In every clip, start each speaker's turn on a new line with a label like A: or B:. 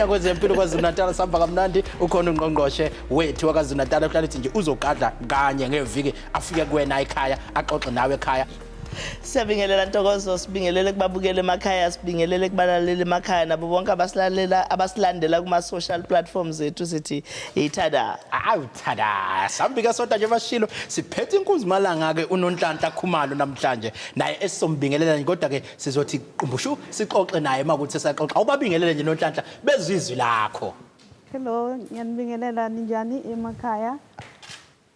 A: Umnyango wezempilo KwaZulu-Natal sihamba kamnandi, ukhona ungqongqoshe wethu waKwaZulu-Natal ohlala ethi nje uzogadla kanye ngeviki, afike kuwena ekhaya, axoxe nawe ekhaya.
B: Siyabingelela Ntokozo, sibingelele kubabukeli emakhaya, sibingelele kubalaleli emakhaya nabo bonke abasilalela, abasilandela kuma social platforms ethu, sithi ithada.
A: Awu thada, sambika sodwa nje bashilo, siphethe inkunzi malanga ke uNonhlanhla Khumalo namhlanje naye esizombingelela nje, kodwa ke sizothi qumbushu sixoxe naye makuthi saxoxa. Awubabingelele nje Nonhlanhla, bezizwi lakho.
C: Hello, ngiyanibingelela, ninjani emakhaya?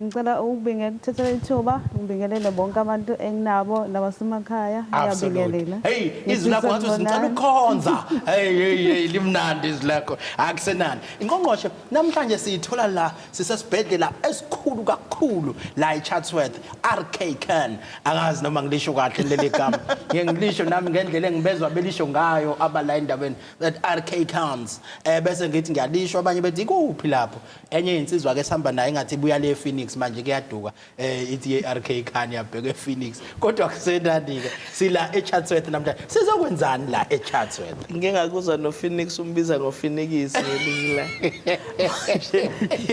C: Ngicela ukubingelela, ukuthathela ithuba ngibingelele bonke abantu enginabo nabasemakhaya, ngiyabingelela.
A: Hey, izwi lakho ngathi ngicela ukukhonza. Hey hey hey, limnandi izwi lakho. Akusenani. Ingqongqoshe namhlanje siyithola la sisesibhedlela esikhulu kakhulu la eChatsworth, RK Khan. Angazi noma ngilisho kahle leli gama. Ngeke ngilisho nami ngendlela engibezwa belisho ngayo abala endaweni that RK Khans. Bese ngithi ngiyalisho, abanye bethi ikuphi lapho. Enye insizwa ke sihamba naye engathi ibuya le Phoenix, manje kuyaduka, ithi ye RK Khan yabheka ePhoenix, kodwa kusenani ke, sila eChatsworth namhlanje. Sizokwenzani la eChatsworth?
B: Ngike ngakuzwa noPhoenix umbiza ngoPhoenix ngelinye ilanga.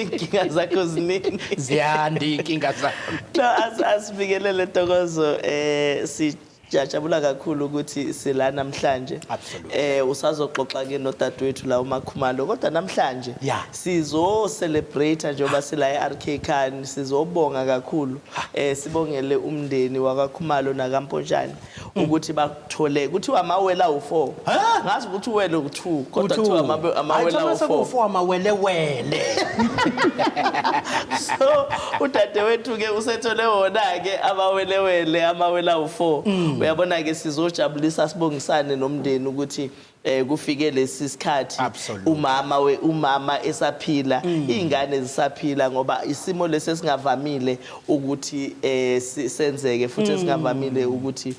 B: Inkinga zakho ziningi.
A: Ziyanda inkinga zami.
B: No, asibikelele Ntokozo, sijabula kakhulu ukuthi sila namhlanje. Usazoxoxa ke nodadewethu la uMakhumalo, kodwa namhlanje sizo celebrate njengoba sila eRK Khan, sizobonga kakhulu. Sibongele umndeni wakaKhumalo nakaMpontshane ukuthi bakuthole, kuthiwa amawele awu4. Ngazi ukuthi uwele u2, kodwa kuthiwa amawele awu4.
A: Ku4 amawele wele.
B: So udadewethu ke usethole wona ke amawelewele, amawele awu4. Uyabona ke, sizojabulisa sibongisane nomndeni ukuthi kufike lesi sikhathi umama esaphila, izingane zisaphila, ngoba isimo lesi esingavamile ukuthi senzeke futhi esingavamile ukuthi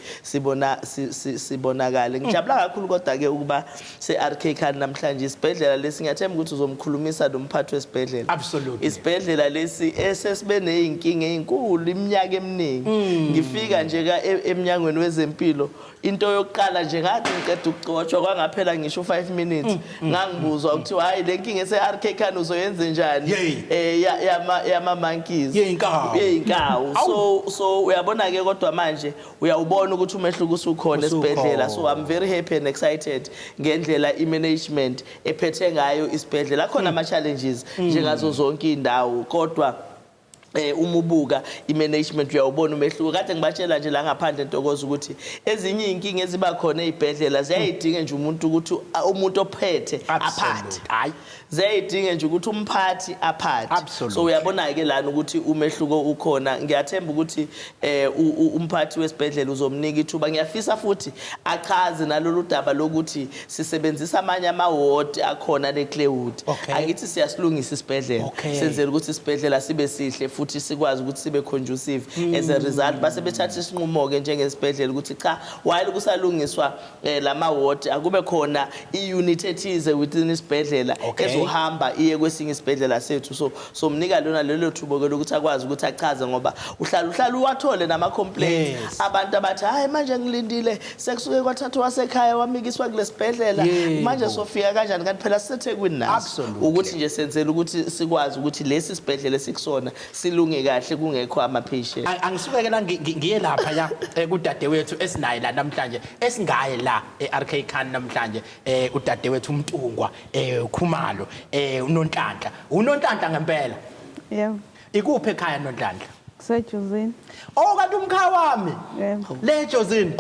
B: sibonakale. Ngijabula kakhulu kodwa ke ukuba se-RK Khan namhlanje, isibhedlela lesi ngiyathemba ukuthi uzomkhulumisa nomphathi wesibhedlela. Isibhedlela lesi esesibe ney'nkinga ey'nkulu iminyaka eminingi. Ngifika nje emnyangweni wezempilo, into yokuqala nje ngathi ngiqeda ukugcotshwa, kwangaphela ngisho 5 minutes, ngangibuzwa ukuthiwa hayi, le nkinga ese-RK Khan uzoyenze njani yama monkeys,
A: Yey'nkawu.
B: Yey'nkawu. So uyabona ke, kodwa manje uyawubona ukuthi umehluko usukhona esibhedlela. So I'm very happy and excited ngendlela i-management ephethe ngayo isibhedlela. Akhona ama challenges njengazo zonke indawo, kodwa uma ubuka i-management uyawubona umehluko. Kade ngibatshela nje la ngaphandle Ntokozo ukuthi ezinye iy'nkinga eziba khona ey'bhedlela ziyayidinga nje umuntu ukuthi umuntu ophethe aphathe.
A: Hayi.
B: Ziyayidinga nje ukuthi umphathi aphathe. So uyabona-ke lana ukuthi umehluko ukhona. Ngiyathemba ukuthi umphathi wesibhedlela uzomnika ithuba. Ngiyafisa futhi achaze nalolu daba lokuthi sisebenzisa amanye amawodi akhona le-Clairwood. Angithi siyasilungisa isibhedlela, senzela ukuthi isibhedlela sibe sihle futhi sikwazi ukuthi sibe conducive. As a result base bethatha isinqumo-ke njengesibhedlela ukuthi cha, while kusalungiswa lama ward, akube khona i-unit ethize within isibhedlela ezohamba iye kwesinye isibhedlela sethu. So somnika lona lelo thubo ke lokuthi akwazi ukuthi achaze, ngoba uhlala uwathole nama-complaints, abantu abathi hayi, manje ngilindile, sekusuke kwathathwa wasekhaya wamikiswa kulesibhedlela, manje sofika kanjani, kanti phela siseThekwini naso. Ukuthi nje senzela ukuthi sikwazi ukuthi lesi sibhedlela esikusona silunge kahle, kungekho ama-patient.
A: Angisukeke la ngiye lapha ya kudadewethu esinaye la namhlanje, esingaye la e-RK Khan namhlanje, udadewethu uMntungwa Khumalo, uNonhlanhla, uNonhlanhla ngempela?
C: Yebo.
A: Ikuphi ekhaya, Nonhlanhla?
C: Kusejozini.
A: Oh, kanti umkhaya wami.
C: Yebo.
A: Le Jozini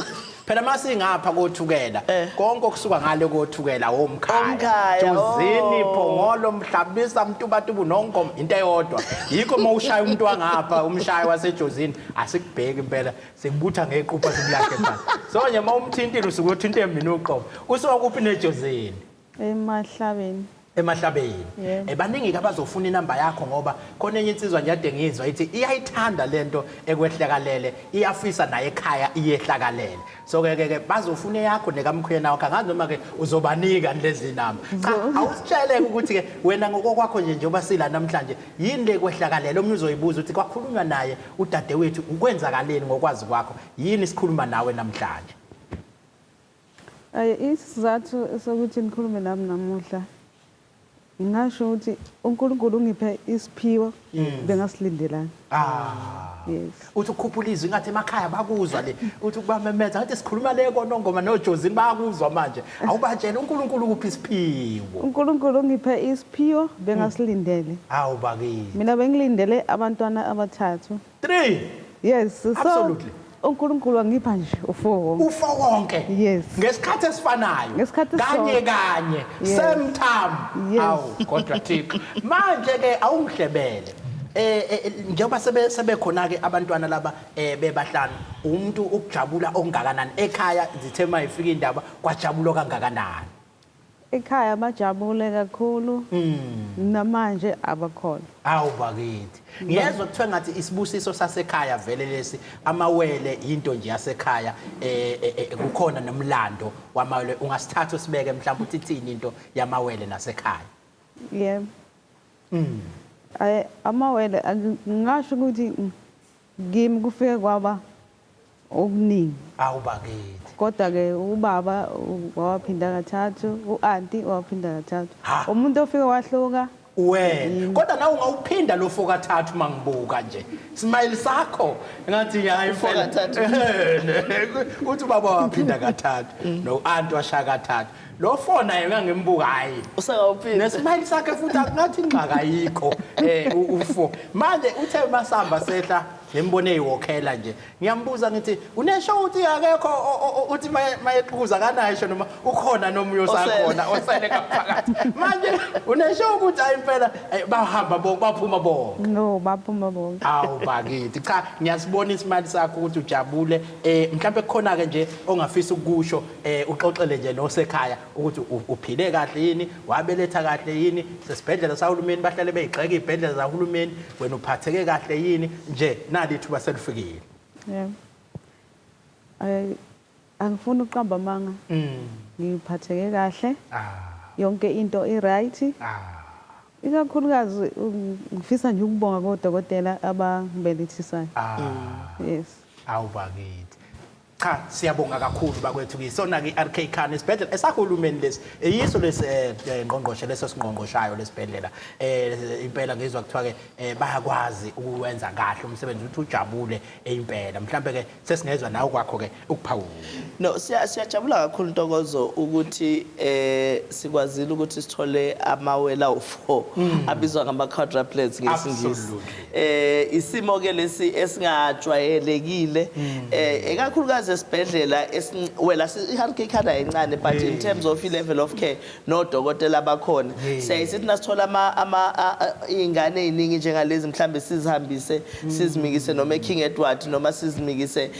A: phela, masingapha koThukela, konke okusuka ngale koThukela womkhaya.
B: Omkhaya,
A: Jozini,
B: oh.
A: Phongolo, Mhlabisa, Mtubatubu noNkomo into eyodwa. Yikho uma ushaya umuntu wangapha, umshaya waseJozini, asikubheki impela, sikubutha ngequpha sikulahle phansi. So nje uma umthintile usuke uthinte mina uqobo. Usuka kuphi neJozini?
C: Emahlabeni.
A: Emahlabeni.
C: Yebo.
A: Baningi ke abazofuna inamba yakho, ngoba khona enye insizwa nje ade ngizwa ithi iyayithanda lento ekwehlakalele, iyafisa naye ekhaya iyehlakalele. So ke bazofuna eyakho nekamkhwena wakho. Angazi noma ke uzobanika lezi namba. Cha, awusitshele ukuthi ke wena ngokokwakho nje, njengoba sila namhlanje, yini le kwehlakalele? Omunye uzoyibuza ukuthi kwakhulunywa naye udadewethu, ukwenzakaleni ngokwazi kwakho? Yini sikhuluma nawe namhlanje?
C: Isizathu sokuthi nikhulume nami namuhla. Ngingasho ukuthi uNkulunkulu ungiphe isiphiwo bengasilindelanga.
A: Ah.
C: Yes.
A: Uthi ukhuphula izwi ngathi emakhaya bakuzwa le. Uthi ukubamemeza ngathi sikhuluma le koNongoma noJozini bayakuzwa manje. Awubatshele uNkulunkulu ukuphi isiphiwo.
C: uNkulunkulu ungiphe isiphiwo bengasilindele.
A: Awu bakithi.
C: Mina bengilindele abantwana abathathu.
A: 3.
C: Yes, so
A: Absolutely.
C: uNkulunkulu wangipha nje u-four wonke.
A: U-four wonke.
C: Yes.
A: Ngesikhathi esifanayo.
C: Ngesikhathi
A: kanye
C: esisodwa.
A: kanye.
C: Yes.
A: Same time.
C: Yes.
A: Awu kodwa Thixo. Manje ke awungihlebele. Njengoba sebe sebekhona ke abantwana laba bebahlanu umuntu ukujabula okungakanani ekhaya zithe mayifika indaba kwajabulwa kangakanani.
C: Ekhaya bajabule kakhulu. Namanje abakhona.
A: Awu bakithi. Ngiyezwa kuthiwa ngathi isibusiso sasekhaya vele lesi amawele into nje yasekhaya kukhona nomlando wamawele ungasithatha usibeke mhlawumbe uthi ithini into yamawele nasekhaya.
C: Yebo. Ay amawele ngingasho ukuthi kimi kufike kwaba okuningi.
A: Awu bakithi.
C: Kodwa ke ubaba wawaphinda kathathu, u-anti wawaphinda kathathu.
A: Ha.
C: Umuntu ofike wahluka
A: Wena kodwa nawe ungawuphinda lo four kathathu mangibuka nje. Smile sakho ngathi hayi
B: U-four kathathu.
A: Uthi ubaba waphinda kathathu no anti washaya kathathu. Lo four naye ngangimbuka hayi.
B: Usengawuphinda.
A: Nesmile sakhe futhi akungathi ingxaki ayikho u-four. Manje uthe masamba sehla ngimbone eyiwokhela nje. Ngiyambuza ngithi unesho uthi akekho uthi mayequza kanayisho noma ukhona noma uyosakhona osele ngaphakathi. Manje unesho ukuthi hayi impela bahamba bonke baphuma bonke.
C: No, baphuma bonke.
A: Awu bakithi cha ngiyasibona isimali sakho ukuthi ujabule mhlawumbe kukhona ke nje ongafisa ukusho uxoxele nje nosekhaya ukuthi uphile kahle yini wabeletha kahle yini sesibhedlela sahulumeni bahlale beyigxeka izibhedlela zahulumeni wena uphatheke kahle yini nje nali ithuba selifikile.
C: Yebo. Angifuni ukuqamba amanga. Ngiphatheke kahle. Yonke into i-right. Ikakhulukazi ngifisa nje ukubonga kodokotela abangibelethisayo. Yes.
A: Awu bakithi. Cha siyabonga kakhulu bakwethu kuyisona ke RK Khan isibhedlela esahulumeni lesi yiso lesi ngqongqoshe leso singqongqoshayo lesibhedlela impela ngizwa kuthiwa ke bayakwazi ukuwenza kahle umsebenzi uthi ujabule impela mhlambe ke sesingezwa nawe kwakho ke ukuphawula.
B: No siyajabula kakhulu Ntokozo ukuthi sikwazile ukuthi sithole amawela awu4 abizwa ngama quadruplets ngesingisi. Isimo ke lesi esingajwayelekile ekakhulukazi esibhedlela wela i-RK Khan ayincane but in terms of level of care nodokotela bakhona siyayisithi nasithola ama izingane eziningi njengalezi mhlambe sizihambise sizimikise noma eKing Edward noma sizimikise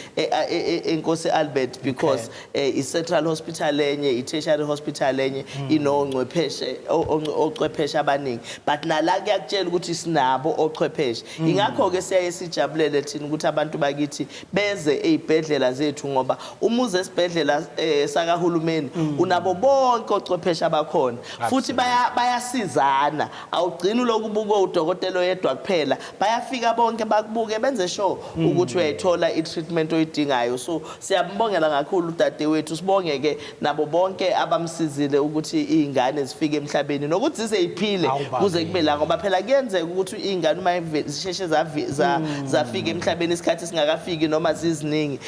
B: eNkosi Albert because i-Central Hospital enye i-Tertiary Hospital enye inongcwepheshe ochwepheshe abaningi but nala kuyakutshela ukuthi sinabo ochwepheshe. Ingakho ke siyaye sijabulele thina ukuthi abantu bakithi beze ezibhedlela zethu ngoba umuze esibhedlela sakahulumeni unabo bonke ochwepheshe abakhona futhi bayasizana awugcini lokubuka udokotela oyedwa kuphela bayafika bonke bakubuke benze sure ukuthi uyayithola i-treatment oyidingayo. So siyambongela kakhulu udadewethu sibonge ke nabo bonke abamsizile ukuthi izingane zifike emhlabeni nokuthi zize ziphile kuze kube la ngoba phela kuyenzeka ukuthi izingane uma zisheshe zafika emhlabeni isikhathi singakafiki noma ziziningi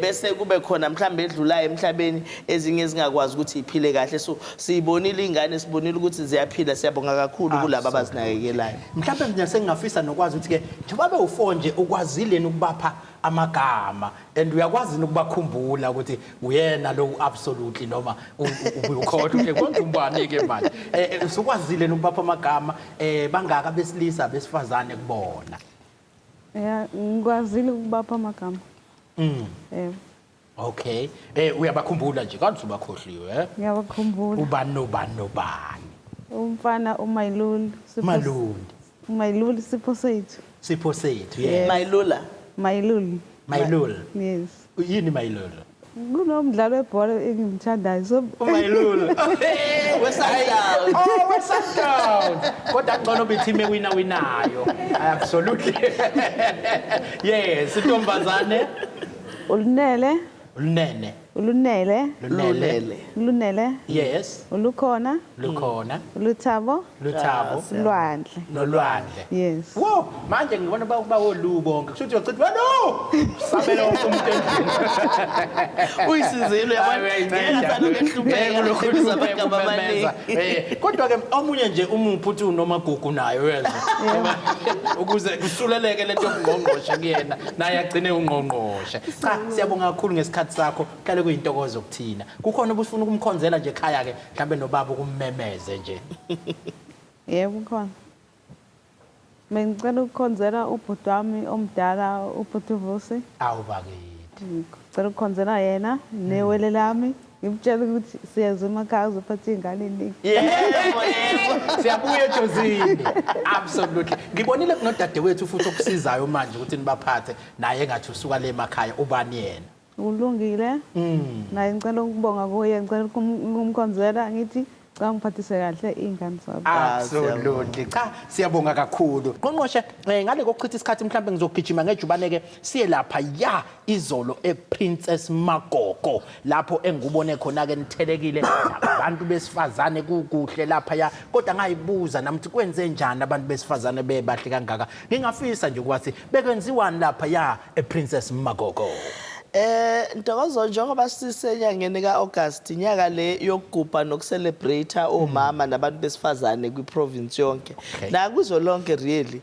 B: bese kube khona mhlambe edlulayo emhlabeni ezinye ezingakwazi ukuthi iphile kahle. So siyibonile izingane sibonile ukuthi ziyaphila siyabonga kakhulu kulabo abazinakekelayo.
A: Mhlambe mina sengingafisa nokwazi ukuthi ke njengoba bewu4 nje ukwazile ukubapha amagama and uyakwazi ukubakhumbula ukuthi uyena lo absolutely noma uyukhohlwa nje konke umbani ke manje usukwazile ukubapha amagama bangaka besilisa besifazane kubona.
C: Yeah, ngikwazile ukubapha amagama. Yebo.
A: Okay. Uyabakhumbula nje kanti ubakhohliwe
C: Ngiyabakhumbula.
A: Ubani nobani nobani?
C: Umfana uMailulu.
A: Malulu.
C: Mailulu Sipho Sethu.
A: Sipho Sethu, yes.
B: Mailula.
C: Mailulu.
A: Mailulu.
C: Yes.
A: Yini Mailulu?
C: Kunomdlalo webhola engimthandayo. So
A: Mailulu.
B: We-Sundowns.
A: Oh, we-Sundowns. Kodwa ngcono beteam ewina winayo. Absolutely. Yes, intombazane
C: Ulinele.
A: Ulinene.
C: Ulunele.
B: Lunele.
C: Ulunele.
A: Yes.
C: Ulukhona.
A: Lukhona.
C: Uluthabo.
A: Luthabo.
C: Ulwandle.
A: Nolwandle.
C: Yes.
A: Wo, manje ngibona bawolu bonke. Kusho ukuthi uyochitha walo. Sabela wonke umuntu endlini.
B: Uyisizile uyabona. Ngeke asalokhu ehlupheka lokhu ebiza amagama amaningi.
A: Kodwa ke omunye nje umuphi uthi unomagugu naye uyezwa. Ukuze kusuleleke lento yobungqongqoshe kuyena naye agcine ungqongqoshe. Cha, siyabonga kakhulu ngesikhathi sakho. Kuhlale kuyintokozo kuthina. Kukhona ubufuna ukumkhonzela nje ekhaya ke mhlambe nobaba ukummemeze nje.
C: Yebo khona. Bengicela ukukhonzela ubhuti wami omdala ubhuti Vusi.
A: Awu bakithi.
C: Ngicela ukukhonzela yena newele lami. Ngimtshela ukuthi siyeza emakhaya uzophatha iy'ngane ey'ningi.
B: Yebo, yebo.
A: Siyabuya eJozini. Absolutely. Ngibonile kunodadewethu futhi okusizayo manje ukuthi nibaphathe naye engathi usuka le emakhaya ubani yena.
C: Ulungile. Naye ngicela ukubonga kuye, ngicela ukumkhonzela ngithi cha ngiphathise kahle iy'ngane zami.
A: Absolutely. Cha, siyabonga kakhulu. Ngqongqoshe, ngale kokuchitha isikhathi mhlambe ngizogijima ngejubane ke siye lapha ya izolo ePrincess Magogo lapho engikubone khona ke nithelekile abantu besifazane kukuhle lapha ya kodwa ngayibuza nami ukuthi kwenze njani abantu besifazane bebahle kangaka. Ngingafisa nje ukwathi bekwenziwani lapha ya ePrincess Magogo.
B: Ntokozo, njengoba sisenyangeni kaAugust, inyanga le yokugubha nokucelebrate omama nabantu besifazane kwiprovince yonke. Nakuzwe lonke really.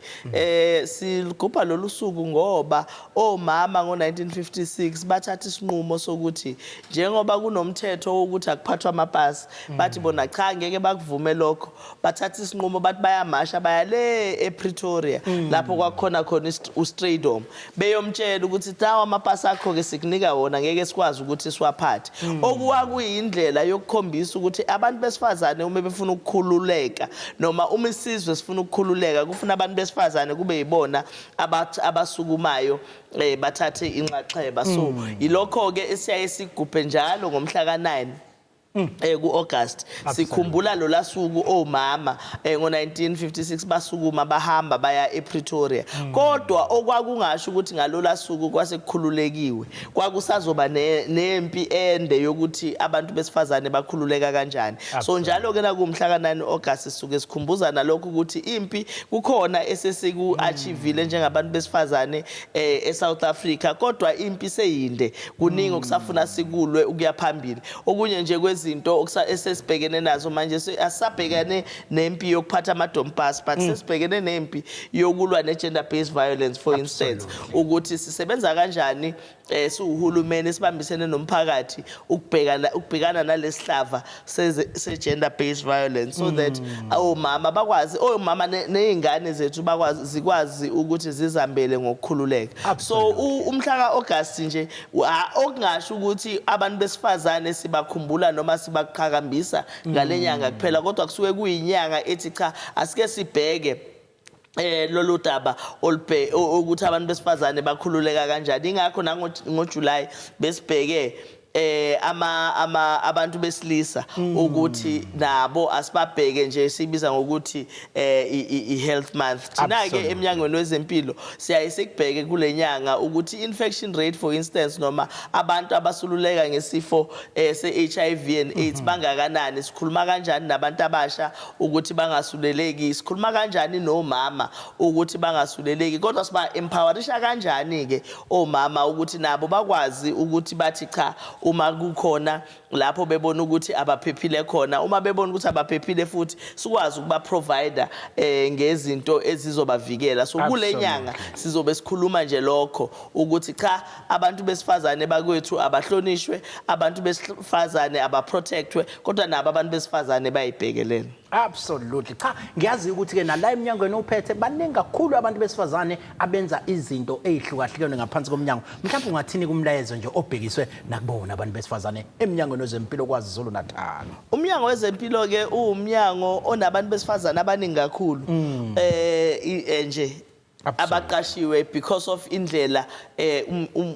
B: Sigubha lolu suku ngoba omama ngo1956 bathatha isinqumo sokuthi njengoba kunomthetho wokuthi akuphathwa amapasi, bathi bona cha, ngeke bakuvume lokho. Bathatha isinqumo bathi bayamasha baya le ePretoria lapho kwakhona khona uStrijdom, beyomtshela ukuthi nawo amapasi akho ke sikunika wona, ngeke sikwazi ukuthi siwaphathe. Okuwa kuyindlela yokukhombisa ukuthi abantu besifazane uma befuna ukukhululeka noma uma isizwe sifuna ukukhululeka, kufuna abantu besifazane kube yibona abasukumayo, bathathe inxaxheba. So yilokho ke esiyaye sigubhe njalo ngomhla ka9 ku-August, sikhumbula lola suku omama ngo1956 basukuma bahamba baya ePretoria. Kodwa okwakungasho ukuthi ngalola suku kwase kukhululekiwe, kwakusazoba nempi ende yokuthi abantu besifazane bakhululeka kanjani. So njalo ke nakumhla ka9 August sisuke sikhumbuza nalokho ukuthi impi kukhona esesiku achievile njengabantu besifazane eSouth Africa, kodwa impi seyinde, kuningi okusafuna sikulwe ukuya phambili. Okunye nje kwezinto esesibhekene nazo manje, asisabhekane nempi yokuphatha amadompasi, but sesibhekene nempi yokulwa ne-gender based violence, for instance, ukuthi sisebenza kanjani siwuhulumeni sibambisene nomphakathi ukubhekana nalesihlava se gender based violence, so that omama bakwazi, omama nezingane zethu bakwazi, zikwazi ukuthi zizambele ngokukhululeka. So umhla kaAugust nje okungasho ukuthi abantu besifazane sibakhumbula noma sibaqhakambisa ngalenyanga kuphela, kodwa kusuke kuyinyanga ethi cha, asike sibheke lolu daba olubhe ukuthi abantu besifazane bakhululeka kanjani. Ingakho nango ngoJuly besibheke ama ama abantu besilisa ukuthi nabo asibabheke nje, sibiza ngokuthi i health month. Thina ke eminyangweni wezempilo siyaye sikubheke kule nyanga ukuthi infection rate, for instance, noma abantu abasululeka ngesifo se-HIV and AIDS bangakanani, sikhuluma kanjani nabantu abasha ukuthi bangasuleleki, sikhuluma kanjani nomama ukuthi bangasuleleki, kodwa siba empowerisha kanjani ke omama ukuthi nabo bakwazi ukuthi bathi cha uma kukhona lapho bebona ukuthi abaphephile khona, uma bebona ukuthi abaphephile futhi sikwazi ukuba provider ngezinto ezizobavikela. So kule nyanga sizobe sikhuluma nje lokho ukuthi cha, abantu besifazane bakwethu abahlonishwe, abantu besifazane abaprotectwe, kodwa nabo abantu besifazane bayibhekelele.
A: Absolutely. Cha, ngiyazi ukuthi ke nala eminyangweni uphethe baningi kakhulu abantu besifazane abenza izinto ezihlukahlukene ngaphansi komnyango. Mhlawumbe ungathini kumlayezo nje obhekiswe nakubona abantu besifazane eminyangweni wezempilo kwaZulu Natal?
B: Umnyango wezempilo ke uwumnyango onabantu besifazane abaningi kakhulu. Nje Abaqashiwe because of indlela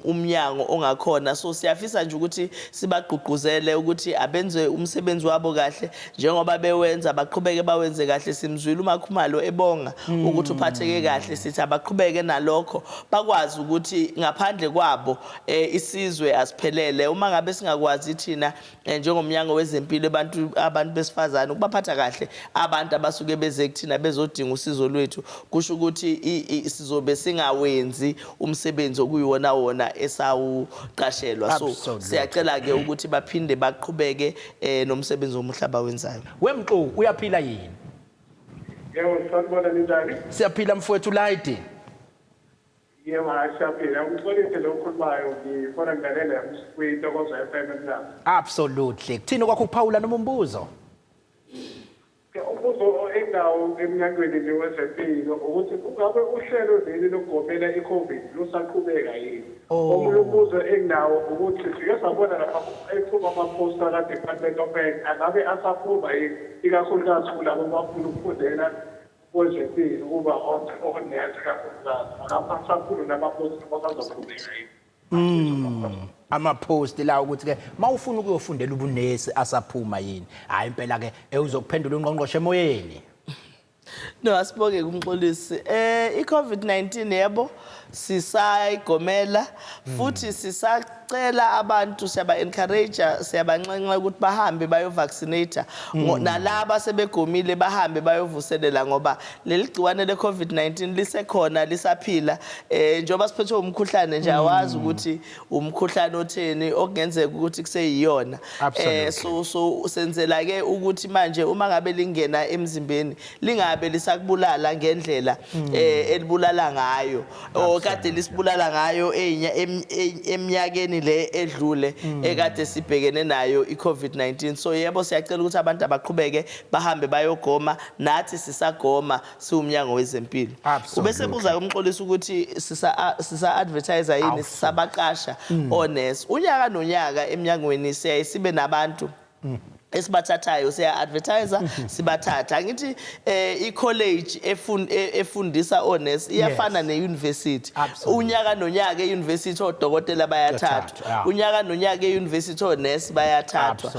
B: umnyango ongakhona. So siyafisa nje ukuthi sibagqugquzele ukuthi abenze umsebenzi wabo kahle njengoba bewenza, baqhubeke bawenze kahle. Simzwile uMakhumalo ebonga ukuthi uphatheke kahle. Sithi abaqhubeke nalokho, bakwazi ukuthi ngaphandle kwabo isizwe asiphelele. Uma ngabe singakwazi thina njengomnyango wezempilo abantu besifazane ukubaphatha kahle abantu abasuke beze kuthina bezodinga usizo lwethu, kusho ukuthi sizobe singawenzi umsebenzi okuyiwona wona esawuqashelwa. So siyacela ke ukuthi baphinde baqhubeke nomsebenzi omuhle abawenzayo.
A: Wemxu, uyaphila yini?
D: Yebo, sanibona, ninjani?
A: Siyaphila mfowethu Layidi.
D: Yebo, hayi siyaphila. Umxolisi lo okhulumayo, ngifona ngilalela kwiNtokozo FM eMlazi.
A: Absolutely. Kuthini kwakho ukuphawula noma umbuzo?
D: Umbuzo enginawo emnyangweni nje wezempilo ukuthi kungabe uhlelo leli lokugomela i-COVID lusaqhubeka yini? Omunye umbuzo enginawo ukuthi sike sabona lapha ephuma ama-poster ka-Department of Health, angabe asaphuma yini, ikakhulukazi kulabo abafuna ukufundela kwezempilo ukuba onesi kakhulukazi, angabe asaphuma nama-poster basazoqhubeka yini?
A: Ama-post la ukuthi ke mawufuna ukuyofundela ubunesi asaphuma yini? Hayi impela ke, uzokuphendula ungqongqoshe emoyeni.
B: No, asibonge kumxolisi. I-COVID-19, yebo, sisayigomela futhi sisacela abantu, siyaba encourage, siyabanxenxa ukuthi bahambe bayo vaccinate, nalaba sebegomile bahambe bayovuselela, ngoba leli gciwane le COVID-19 lisekhona, lisaphila. Njengoba siphethwe umkhuhlane nje, awazi ukuthi umkhuhlane otheni okungenzeka ukuthi kuseyiyona. So senzela ke ukuthi manje uma ngabe lingena emzimbeni lingabe lisakubulala ngendlela elibulala ngayo o kade lisibulala ngayo eminyakeni le edlule ekade sibhekene nayo iCovid-19. So yebo, siyacela ukuthi abantu abaqhubeke bahambe bayogoma, nathi sisagoma siwumnyango wezempilo. Ubese buza umxolisi ukuthi sisa advertise yini, sisabaqasha onesi. Unyaka nonyaka eminyangweni siyaye sibe nabantu esibathathayo, siya advertise sibathatha. Angithi i-college efundisa onesi iyafana ne-university. Unyaka nonyaka e-university odokotela bayathathwa.
A: Bayathathwa, yeah.
B: Unyaka nonyaka e-university onesi bayathathwa.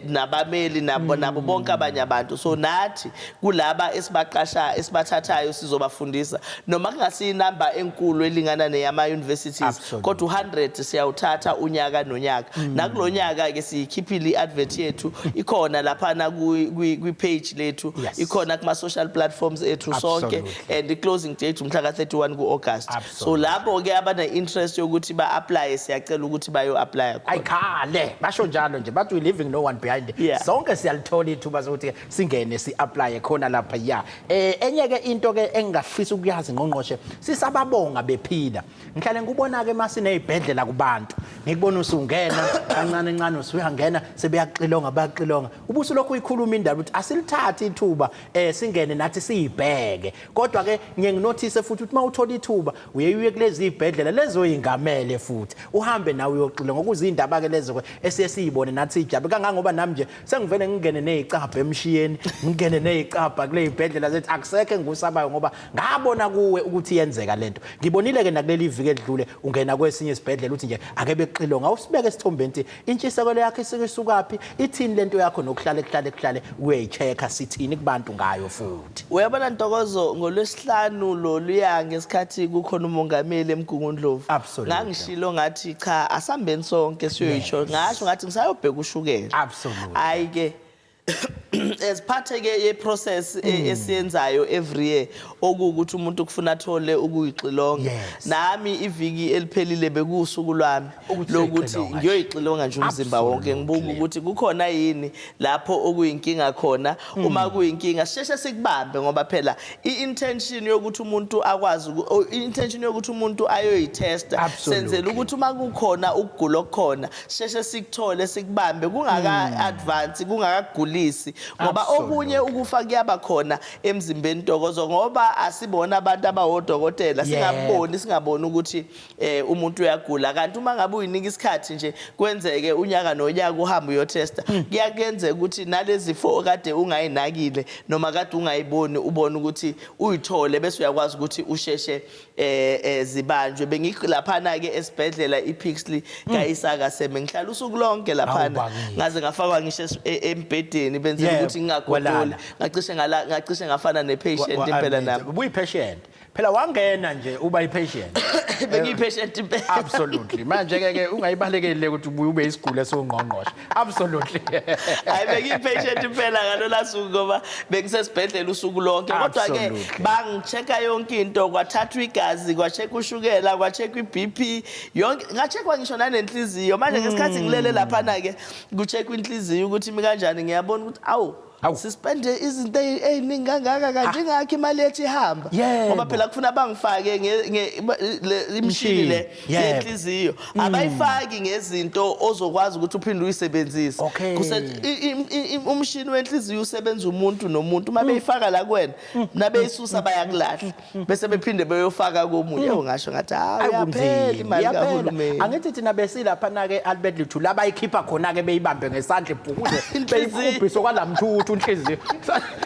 B: Nabameli nabo bonke abanye abantu. So nathi kulaba esibaqasha, esibathathayo, sizobafundisa noma kungasiyi inamba enkulu elingana neyama universities, kodwa u100 siyawuthatha unyaka nonyaka. Nakulonyaka ke siyikhiphile i-advert yethu, ikhona laphana kwi page lethu, ikhona kuma social platforms ethu sonke, and i-closing date umhla ka-31 ku-August. So lapho ke abane interest yokuthi ba-apply, siyacela ukuthi bayo-apply khona.
A: Ayikhale, basho njalo nje, bathi we leaving no one behind. Sonke siyalithola ithuba sokuthi singene si-apply khona lapha ya. Enye ke into ke engingafisa ukuyazi ngqongqoshe, sisababonga bephila. Ngihlale ngikubona ke masinezibhedlela kubantu. Ngikubona usungena kancane kancane, usuyangena sebeyaxilonga, bayaxilonga. Ubusulokhu uyikhuluma indaba ukuthi asilithathe ithuba singene nathi siyibheke. Kodwa ke ngiye nginothise futhi ukuthi mawuthola ithuba uye uye kulezi izibhedlela lezo yingamele futhi uhambe nawe uyoxilonga, ngokuze indaba ke lezo ke esiye siyibone nathi sijabe kangangoba nami nje sengivele ngingene nezicabha emshiyeni, ngingene nezicabha kule izibhedlela zethu, akusekho engikusabayo ngoba ngabona kuwe ukuthi iyenzeka lento. Ngibonile ke nakuleli viki edlule ungena kwesinye isibhedlela uthi nje ake bexilonga, awusibeke esithombeni ukuthi intshisekelo yakho isuke isukaphi, ithini lento yakho nokuhlale kuhlale kuhlale uyayichecka, sithini kubantu ngayo futhi.
B: Uyabona Ntokozo, ngolwesihlanu loluya ngesikhathi kukhona umongameli eMgungundlovu, ngangishilo ngathi cha, asambeni sonke siyoyisho. Ngasho ngathi ngisayobheka ushukela. Hayi ke, as part ke ye process esiyenzayo every year, okuwukuthi umuntu kufuna athole ukuyixilonga. Nami iviki eliphelile bekuwusuku lwami
A: Ukuthi
B: lokuthi
A: uyoyixilonga nje.
B: Ngiyoyixilonga nje umzimba wonke, ngibuka ukuthi kukhona yini lapho okuyinkinga khona. Uma kuyinkinga sisheshe sikubambe, ngoba phela i-intention yokuthi umuntu akwazi i-intention yokuthi umuntu ayoyitesta, senzela ukuthi uma kukhona ukugula okukhona sisheshe sikuthole, sikubambe kungaka advance, kungakagulisi. Ngoba okunye ukufa kuyaba khona emzimbeni, Ntokozo, ngoba asibona abantu abawodokotela, singaboni, singaboni ukuthi umuntu uyagula. Kanti uma ngabe uyinika isikhathi nje, kwenzeke unyaka nonyaka uhambe uyotesta, kuyakenzeka ukuthi nalezi zifo okade ungayinakile noma kade ungayiboni, ubone ukuthi uyithole, bese uyakwazi ukuthi usheshe zibanjwe. Bengilaphana ke esibhedlela iPixley kaIsaka Seme, ngihlala usuku lonke laphana.
A: Awu, bakithi.
B: Ngaze ngafakwa ngisho embhedeni, benzela ukuthi ngingagodoli.
A: Walala.
B: Ngacishe ngala, ngacishe ngafana nepatient impela nami.
A: Ubuyi-patient phela, wangena nje uba i-patient.
B: Bengiyi-patient impela.
A: Absolutely. Manje ke ungayibalekeli le ukuthi ubuye ube isiguli esiwungqongqoshe. Absolutely.
B: Hayi, bengiyi-patient impela ngalola suku, ngoba bengisesibhedlela usuku lonke, kodwa-ke bangi-check-a yonke into. Kwathathwa igazi, kwa-check-wa ushukela, kwa-check-wa i-BP yonke, nga-check-wa ngisho nanenhliziyo. Manje ngesikhathi ngilele laphana-ke, ku-check-wa inhliziyo ukuthi imi kanjani, ngiyabona ukuthi awu,
A: Awu.
B: sispende izinto ey'ningi kangaka, kanti ingakho imali yethu ihamba, ngoba phela kufuna bangifake imishini le yenhliziyo. Abayifaki ngezinto ozokwazi ukuthi uphinde uyisebenzise. Umshini wenhliziyo usebenza umuntu nomuntu. Uma beyifaka la kuwena, nabeyisusa bayakulahla, bese bephinde beyofaka komunye. Yebo, ngasho ngathi, hayi, iyaphela imali
A: Iyaphela.
B: kahulumeni.
A: Angithi thina besilaphana-ke Albert Luthuli, abayikhipha khona-ke, beyibambe ngesandla, ibhukuze.
B: Inhliziyo.
A: Beyikhubhise kwalamthuthu inhliziyo.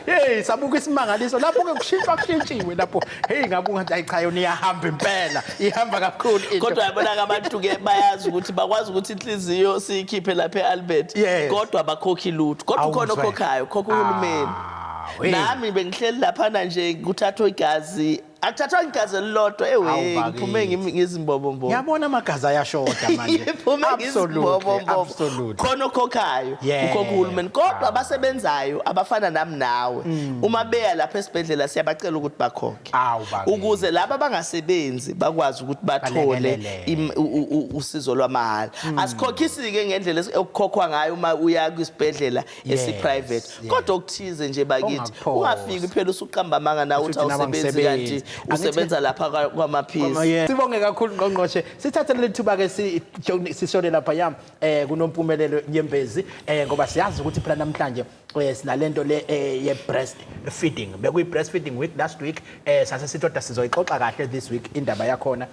A: Hey, sabuka isimangaliso lapho-ke, kushintshwa, kushintshiwe lapho. Hey, ngabuka ngathi, hayi cha, yona iyahamba impela, ihamba kakhulu into.
B: Kodwa yabona-ke, abantu-ke bayazi ukuthi bakwazi ukuthi inhliziyo siyikhiphe lapha e-Albert, kodwa bakhokhi lutho. Kodwa ukhona
A: Awuzwe.
B: okhokhayo, khokha uhulumeni.
A: Ah, hey.
B: Nami bengihleli laphana nje, kuthathwa igazi, akuthathwa igazi elilodwa, ewe.
A: Awu, bakithi.
B: Ngiphume ngizimbobombobo.
A: Ngiyabona amagazi ayashoda manje.
B: Ngiphume ngizimbobombobo. Khona okhokhayo, ukhokha uhulumeni, kodwa abasebenzayo abafana nami nawe, uma beya lapha esibhedlela, siyabacela ukuthi bakhokhe,
A: Awu, bakithi.
B: ukuze laba abangasebenzi bakwazi ukuthi bathole
A: Balekeleleke.
B: usizo lwamahhala. Asikhokhisi-ke ngendlela okukhokhwa ngayo uma uya kwisibhedlela esi-private, kodwa okuthize nje, bakithi.
A: Ongakuphosa.
B: Ungafiki phela usuqamba amanga nawe uthi
A: Uthi nami
B: awusebenzi,
A: angisebenzi.
B: kanti usebenza lapha kwamaphisi.
A: Yeah. Sibonge kakhulu, ngqongqoshe. Sithathe leli thuba ke sishone lapha yam kuNompumelelo Nyembezi, ngoba siyazi ukuthi phela namhlanje sinalento le ye breast feeding. Bekuyi breastfeeding week last week, sase sithi kodwa sizoyixoxa kahle this week indaba yakhona,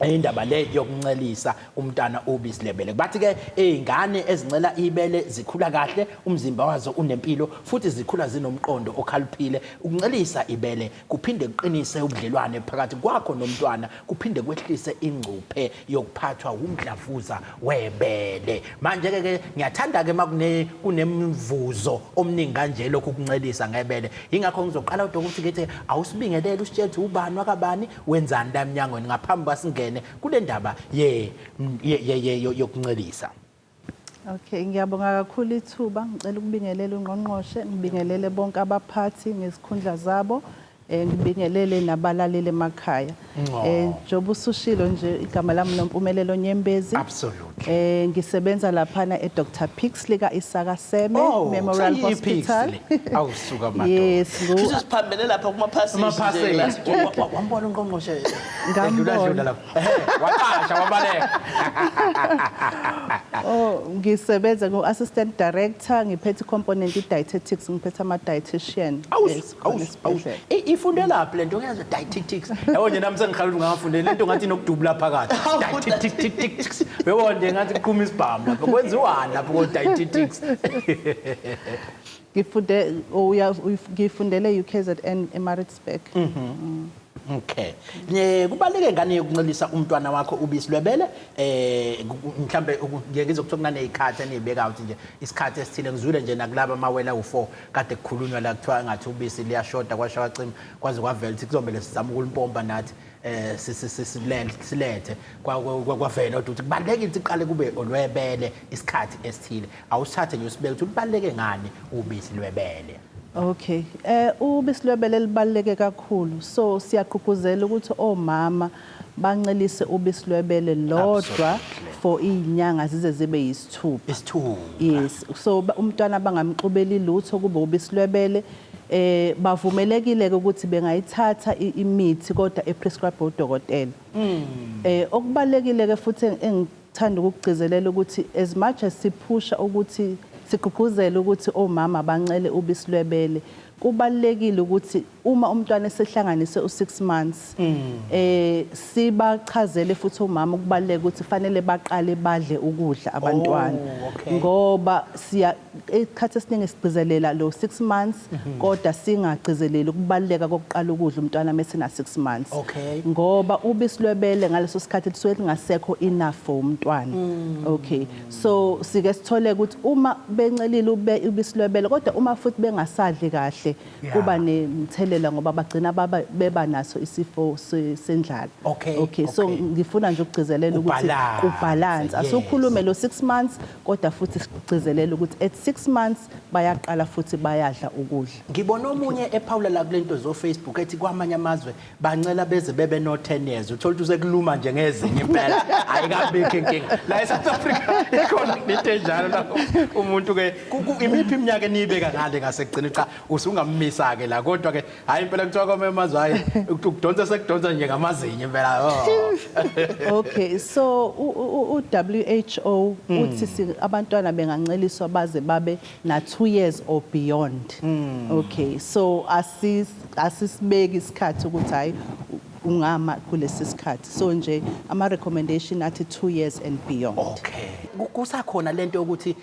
A: indaba le yokuncelisa umntana ubisi lebele. Bathi ke izingane ezincela ibele zikhula kahle, umzimba wazo unempilo, futhi zikhula zinomqondo okhaliphile. Ukuncelisa ibele kuphinde kuqinise ubudlelwane phakathi kwakho nomntwana, kuphinde kwehlise ingcuphe yokuphathwa umdlavuza webele. Manje ke ngiyathanda ke makune kunemvuzo omningi kanje lokhu kuncelisa ngebele. Ingakho ngizoqala kodwa ukuthi ngithi awusibingelele, usitshele ukuthi ubani wakabani, wenzani la emnyangweni, ngaphambi kwasingene kule ndaba ye ye ye- ye yokuncelisa.
C: Okay, ngiyabonga kakhulu ithuba. Ngicela ukubingelela ungqongqoshe, ngibingelele bonke abaphathi ngezikhundla zabo, ngibingelele nabalaleli emakhaya.
A: Ngco.
C: Njengoba usushilo nje, igama lami Nompumelelo Nyembezi. Ngisebenza laphana eDr Pixley ka Isaka Seme Memorial Hospital.
A: Pixley. Awusuka madoda.
C: Yes,
B: Futhi siphambene lapha kuma-passage nje.
A: Ama-passage.
B: Last week.
A: Wambona ungqongqoshe
C: Ngambona.
A: edlula dlula lapha. Ehhe, waqasha wabaleka.
C: Oh, ngisebenza ngu-assistant director, ngiphethe component i-dietetics, ngiphethe ama-dietitian.
A: Awus,
C: Esikhona
A: awus, awus.
C: esibhedlela.
A: Ifunde laphi lento ngiyazi dietetics. Yabo nje nami sengikhala ukuthi ngafundela lento, ngathi inokudubula phakathi. Dietetics. Yabo nje ngathi kuqhuma isibhamu lapho. Kwenziwani lapho ko dietetics?
C: Ngifunde oh, ngifundele UKZN eMaritzburg.
A: Okay. Ne kubaleke ngane yokuncelisa umntwana wakho ubisi lwebele, mhlambe ngeke ngizokuthiwa kunanezikhathi enizibeka ukuthi nje isikhathi esithile. Ngizwile nje nakulaba amawela u4 kade kukhulunywa la, kuthiwa ngathi ubisi liyashoda, kwasho kwacima, kwaze kwavela ukuthi kuzomele sizame ukulimpompa nathi silethe. Kwavela ukuthi kubalulekile ukuthi iqale kube olwebele isikhathi esithile. Awusithathe nje usibeke ukuthi lubaluleke ngani ubisi lwebele.
C: Okay. Ubisi lwebele libaluleke kakhulu. So siyagqugquzela ukuthi omama bancelise ubisi lwebele lodwa for izinyanga zize zibe yisithupha.
A: Isithupha.
C: Yes. So umntwana bangamxubeli lutho, kube ubisi lwebele. Bavumelekile ke ukuthi bengayithatha imithi, kodwa eprescribe udokotela. Okubalekile ke futhi engithanda ukugcizelela ukuthi as much as siphusha ukuthi Sigqugquzela ukuthi omama bancele ubisi lwebele. Kubalulekile ukuthi uma umntwana esehlanganise u6 months, sibachazele futhi omama ukubaluleka ukuthi fanele baqale badle ukudla abantwana, ngoba siya esikhathi esiningi sigcizelela lo 6 months, kodwa singagcizeleli ukubaluleka kokuqala ukudla umntwana mesena 6 months, ngoba ubisi lwebele ngaleso sikhathi lisuke lingasekho enough for umntwana. Okay, so sike sithole ukuthi uma bencelile ubisi lwebele, kodwa uma futhi bengasadli kahle, kuba nemthelela, ngoba bagcina baba beba naso isifo sendlala. Okay, so ngifuna nje ukugcizelela ukuthi
A: Ubalance,
C: kubalance. Asukhulume lo 6 months, kodwa futhi sigcizelela ukuthi at 6 months bayaqala futhi bayadla ukudla.
A: Ngibona omunye ephawula la kulento zo Facebook ethi kwamanye amazwe bancela beze bebe no 10 years. Uthola ukuthi usekuluma nje ngezinye impela, ayikabikho inkinga. La eSouth Africa ikhona into enjalo la umuntu ke imiphi iminyaka eniyibeka ngale ngasekugcina, cha, usungammisa ke la, kodwa ke hayi impela kuthiwa kwamanye amazwe hayi, ukudonsa sekudonsa nje ngamazinyo impela, oh.
C: Okay, so u-WHO uthi abantwana benganceliswa baze babe na 2 years or beyond. Okay, so asisibeki isikhathi ukuthi hayi, ungama kulesi sikhathi. So nje ama recommendation athi 2 years and beyond.
A: Okay. Kusakhona lento yokuthi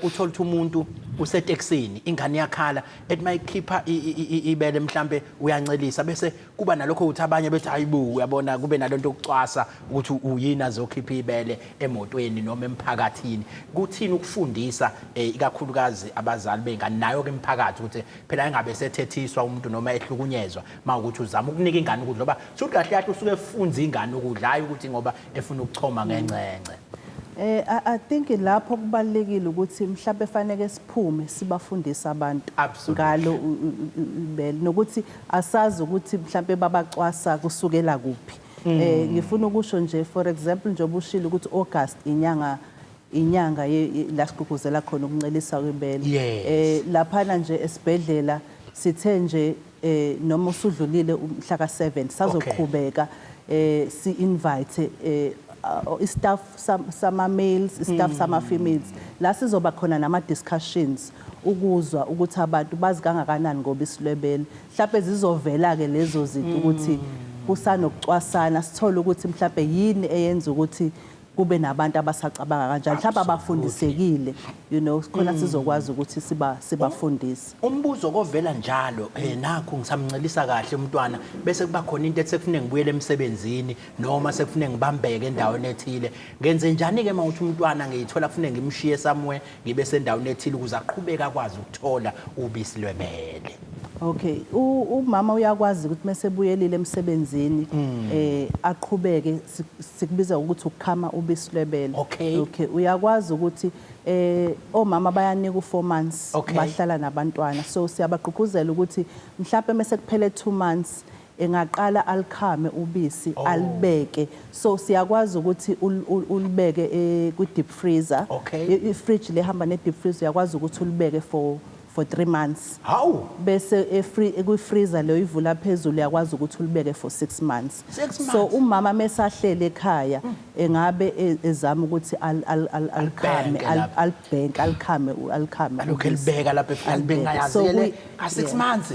A: uthola ukuthi umuntu usetekisini, ingane iyakhala, ethi mayikhipha ibele, mhlambe uyancelisa, bese kuba nalokho ukuthi abanye bethi hayibo, uyabona, kube nalento yokucwasa ukuthi uyini azokhipha ibele emotweni noma emphakathini. Kuthini ukufundisa ikakhulukazi abazali bengane nayo ke emphakathi ukuthi phela engabe sethethiswa umuntu noma ehlukunyezwa mawukuthi uzama ukunika ingane ukudla, ngoba suthi kahle kahle usuke efunza ingane ukudla, hayi ukuthi ngoba efuna ukuchoma ngencence?
C: I think lapho kubalulekile ukuthi mhlawumbe fanele siphume sibafundise abantu ngalo ibele, nokuthi asazi ukuthi mhlawumbe babacwasa kusukela kuphi. Ngifuna ukusho nje, for example, njengoba ushilo ukuthi August inyanga la sigqugquzela khona ukuncelisa kwebele. Laphana nje esibhedlela sithe nje noma usudlulile umhla ka7, sazoqhubeka si invite i-staff sama males, i-staff sama females, la sizoba khona nama discussions ukuzwa ukuthi abantu bazi kangakanani ngobisi lwebele. Mhlawumbe zizovela ke lezo zinto ukuthi kusanokucwasana, sithole ukuthi mhlawumbe yini eyenza ukuthi kube nabantu abasacabanga kanjani, mhlawumbe abafundisekile, khona sizokwazi ukuthi sibafundise.
A: Umbuzo kovela njalo, nakho ngisamncelisa kahle umntwana, bese kuba khona into ethi sekufuneka ngibuyele emsebenzini noma sekufuneka ngibambeke endaweni ethile, ngenze njani ke mawuthi umntwana ngiyithola kufuneka ngimshiye somewhere, ngibe sendaweni ethile ukuze aqhubeke akwazi ukuthola ubisi lwebele?
C: Okay, umama uyakwazi ukuthi mesebuyelile emsebenzini aqhubeke, sikubiza ukuthi ukukhama ubisi lwebele. Okay, uyakwazi ukuthi omama bayanika u4 months bahlala nabantwana, so siyabagqugquzela ukuthi mhlawumbe mase kuphele 2 months engaqala alikhame ubisi, alibeke. So siyakwazi ukuthi ulibeke kwi deep freezer. I fridge lehamba ne deep freezer, uyakwazi ukuthi ulibeke for 3 months.
A: Hawu.
C: Bese kwi freezer leyo ivula phezulu, uyakwazi ukuthi ulibeke for 6 months.
A: 6
C: So
A: months.
C: umama mesahlele ekhaya engabe ezama ukuthi alikhame,
A: Alibhenke lapha.
C: Alibhenke, alikhame
A: Alokhu
C: ubisi.
A: elibeka lapha efika
C: Alibeke.
A: alibeka
C: So
A: yazile ka 6 months.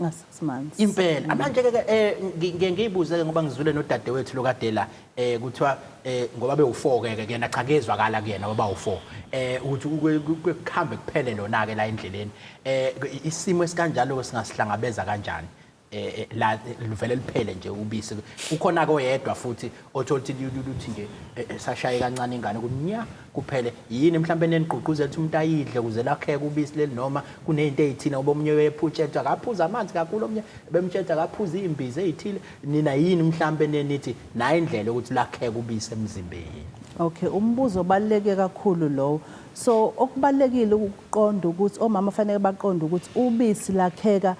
C: Nga 6 months.
A: Impela. Manje ke ngiye ngiyibuze ke, ngoba ngizwile nodadewethu lokadela kuthiwa ngoba bewu4 ke kuyena, cha, kezwakala kuyena ngoba u4 ukuthi kuhambe kuphele lona ke la endleleni, isimo esikanjalo singasihlangabeza kanjani la livele liphele nje ubisi, ukhona koyedwa futhi othola ukuthi luthi nje sashaye kancane ingane kunya kuphele? Yini mhlawumbe nenigqugquzela ukuthi umuntu ayidle ukuze lakheke ubisi leli, noma kunezinto ezithile, ngoba omunye uyephutshetha akaphuza amanzi kakhulu, omunye bemtshetha akaphuza izimbiza ezithile? Nina yini mhlawumbe nenithi nayo indlela ukuthi lakheke ubisi emzimbeni?
C: Okay, umbuzo obaluleke kakhulu lowo. So okubalulekile ukuqonda ukuthi omama fanele baqonde ukuthi ubisi lakheka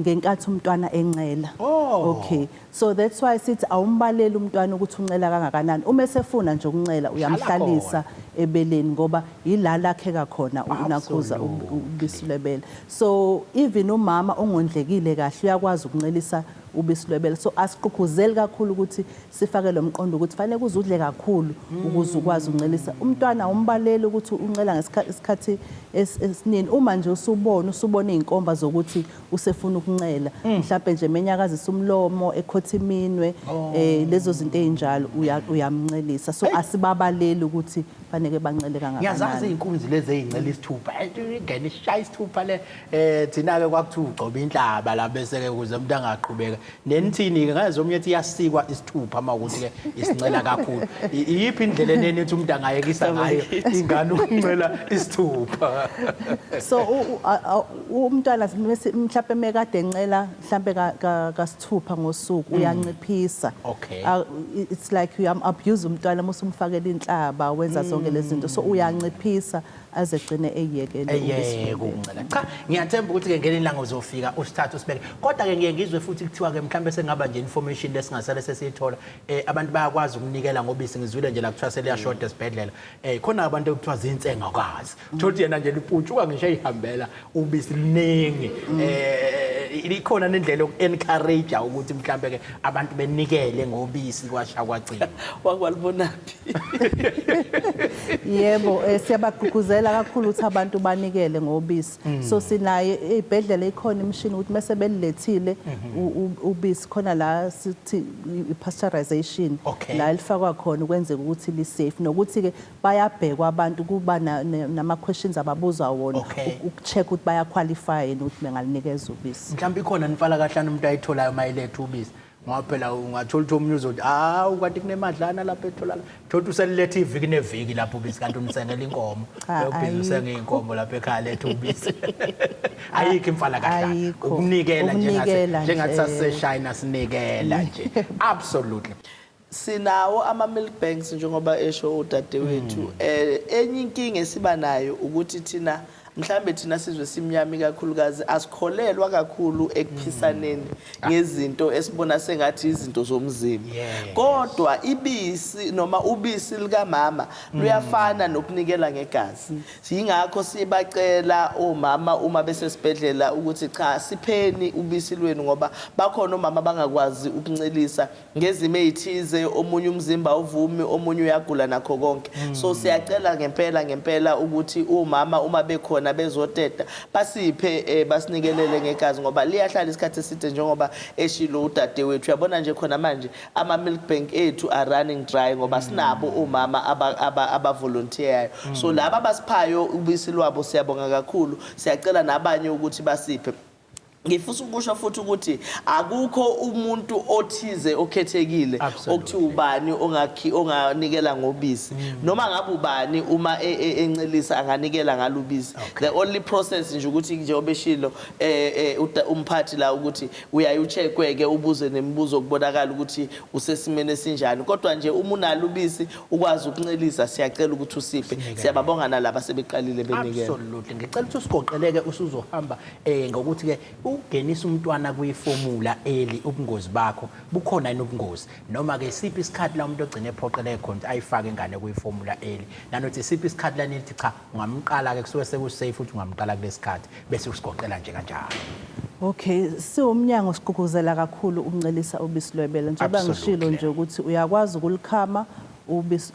C: ngenkathi umntwana encela. Okay. So that's why sithi awumbaleli umntwana ukuthi uncela kangakanani. Uma esefuna nje ukuncela, uyamhlalisa. Ebeleni, ngoba ila lakheka khona unakhuza ubisi lwebele. So even umama ongondlekile kahle uyakwazi ukuncelisa ubisi lwebele. So asigqugquzeli kakhulu ukuthi sifake lo mqondo ukuthi fanele kuze udle kakhulu ukuze ukwazi ukuncelisa umntwana. Umbaleli ukuthi uncela ngesikhathi esiningi. Uma nje usubona iy'nkomba zokuthi usefuna ukuncela, mhlawumbe nje menyakazisa umlomo, ekhotha iminwe, lezo zinto ey'njalo, uyamncelisa. So asibabaleli ukuthi faneke bancele
A: Ngiyazazi
C: kangakanani.
A: Iy'nkunzi lezi ey'ncela isithupha, ingene ishaya isithupha le. Thina-ke kwakuthiwa ugcoba inhlaba la, bese-ke ukuze umuntu angaqhubeka nenithini-ke ngaze omunye ethi iyasikwa isithupha uma ukuthi-ke isincela kakhulu. Iyiphi indlela eneni ethi umuntu angayekisa ngayo ingane ukuncela isithupha?
C: So umntwana mhlawumbe mekade encela mhlawumbe kasithupha ngosuku, uyanciphisa. It's like uyam-abuse umntwana uma usumfakela inhlaba, wenza zonke lezi zinto. So uyanciphisa aze egcine eyekele
A: Eyeke
C: ubisi.
A: Ukuncela. Cha, ngiyathemba ukuthi-ke ngelinye ilanga uzofika usithathe usibeke. Kodwa-ke ngiye ngizwe futhi kuthiwa-ke mhlawumbe sengaba nje information lesingasale sesiyithola, abantu bayakwazi ukunikela ngobisi. Ngizwile nje la kuthiwa seliyashoda esibhedlela. Khona abantu ekuthiwa zinsengakazi, uthola ukuthi yena nje liputshuka ngisho eyihambela ubisi liningi. Ikhona nendlela yoku-encourage ukuthi mhlawumbe-ke abantu benikele ngobisi kwasha kwagcina?
B: Wakwalibonaphi?
C: Yebo, siyabagqugquzela kakhulu ukuthi abantu banikele ngobisi. So sinaye ey'bhedlela ikhona imishini ukuthi mase belilethile ubisi khona la sithi i-pasteurization, la elifakwa khona ukwenzeka ukuthi li-safe, nokuthi-ke bayabhekwa abantu, kuba nama-questions ababuzwa wona ukucheck ukuthi bayaqualify yini ukuthi bengalinikeza ubisi.
A: Mhlawumbe ikhona nifala kahlanu umuntu ayitholayo uma eletha ubisi, ngoba phela ungathola ukuthi omunye uzothi, "Hawu, kanti kunemadlana lapha etholakala." Thola ukuthi useliletha iviki neviki lapho ubisi, kanti umsengela inkomo.
C: Cha,
A: ubhizi
C: ayikho.
A: Usenga iy'nkomo lapha ekhaya, letha ubisi. Ayikho imfala kahlanu?
C: Ayikho.
A: Ukunikela
C: Ukunikela
A: njengathi
C: nje.
A: saseshayina sinikela nje, absolutely.
B: Sinawo ama-milk banks njengoba esho udadewethu. Enye inkinga esiba nayo ukuthi thina mhlambe thina sizwe simnyama kakhulukazi asikholelwa kakhulu ekuphisaneni ngezinto esibona sengathi izinto zomzimba. Kodwa ibisi noma ubisi likamama luyafana nokunikela ngegazi. Yingakho sibacela omama uma besesibhedlela ukuthi cha, sipheni ubisi lwenu, ngoba bakhona omama abangakwazi ukuncelisa ngezimo ey'thize, omunye umzimba awuvumi, omunye uyagula nakho konke. So siyacela ngempela ngempela ukuthi omama uma bekhona bezoteta basiphe, basinikelele ngegazi, ngoba liyahlala isikhathi eside njengoba eshilo udadewethu. Uyabona nje khona manje ama-milk bank ethu are running dry ngoba sinabo omama abavolontiyayo. So laba abasiphayo ubisi lwabo siyabonga kakhulu, siyacela nabanye ukuthi basiphe. Ngifisa ukusho futhi ukuthi akukho umuntu othize okhethekile okuthiwa ubani onganikela ngobisi. Noma ngabe ubani uma encelisa anganikela ngalubisi. The only process nje ukuthi njengoba eshilo umphathi la ukuthi uyaye ucheckwe ke, ubuze nemibuzo kubonakala ukuthi usesimeni esinjani. Kodwa nje uma unalo ubisi ukwazi ukuncelisa, siyacela ukuthi usiphe.
A: Sinikele.
B: Siyababonga nalaba sebeqalile benikela.
A: Absolutely. Ngicela ukuthi usigoqeleke usuzohamba ngokuthi ke ukungenisa umntwana kwiformula early, ubungozi bakho, bukhona yini ubungozi, noma ke siphi isikhathi la umuntu ogcine ephoqeleke khona ukuthi ayifake ingane kwiformula early, nanokuthi siphi isikhathi la nithi cha, ungamqala ke, kusuke sekusafe ukuthi ungamqala kulesikhathi, bese usigoqela nje kanjalo?
C: Okay, siwumnyango sigqugquzela kakhulu ukuncelisa ubisi lwebele. Njengoba ngishilo nje ukuthi uyakwazi ukulikhama ubisi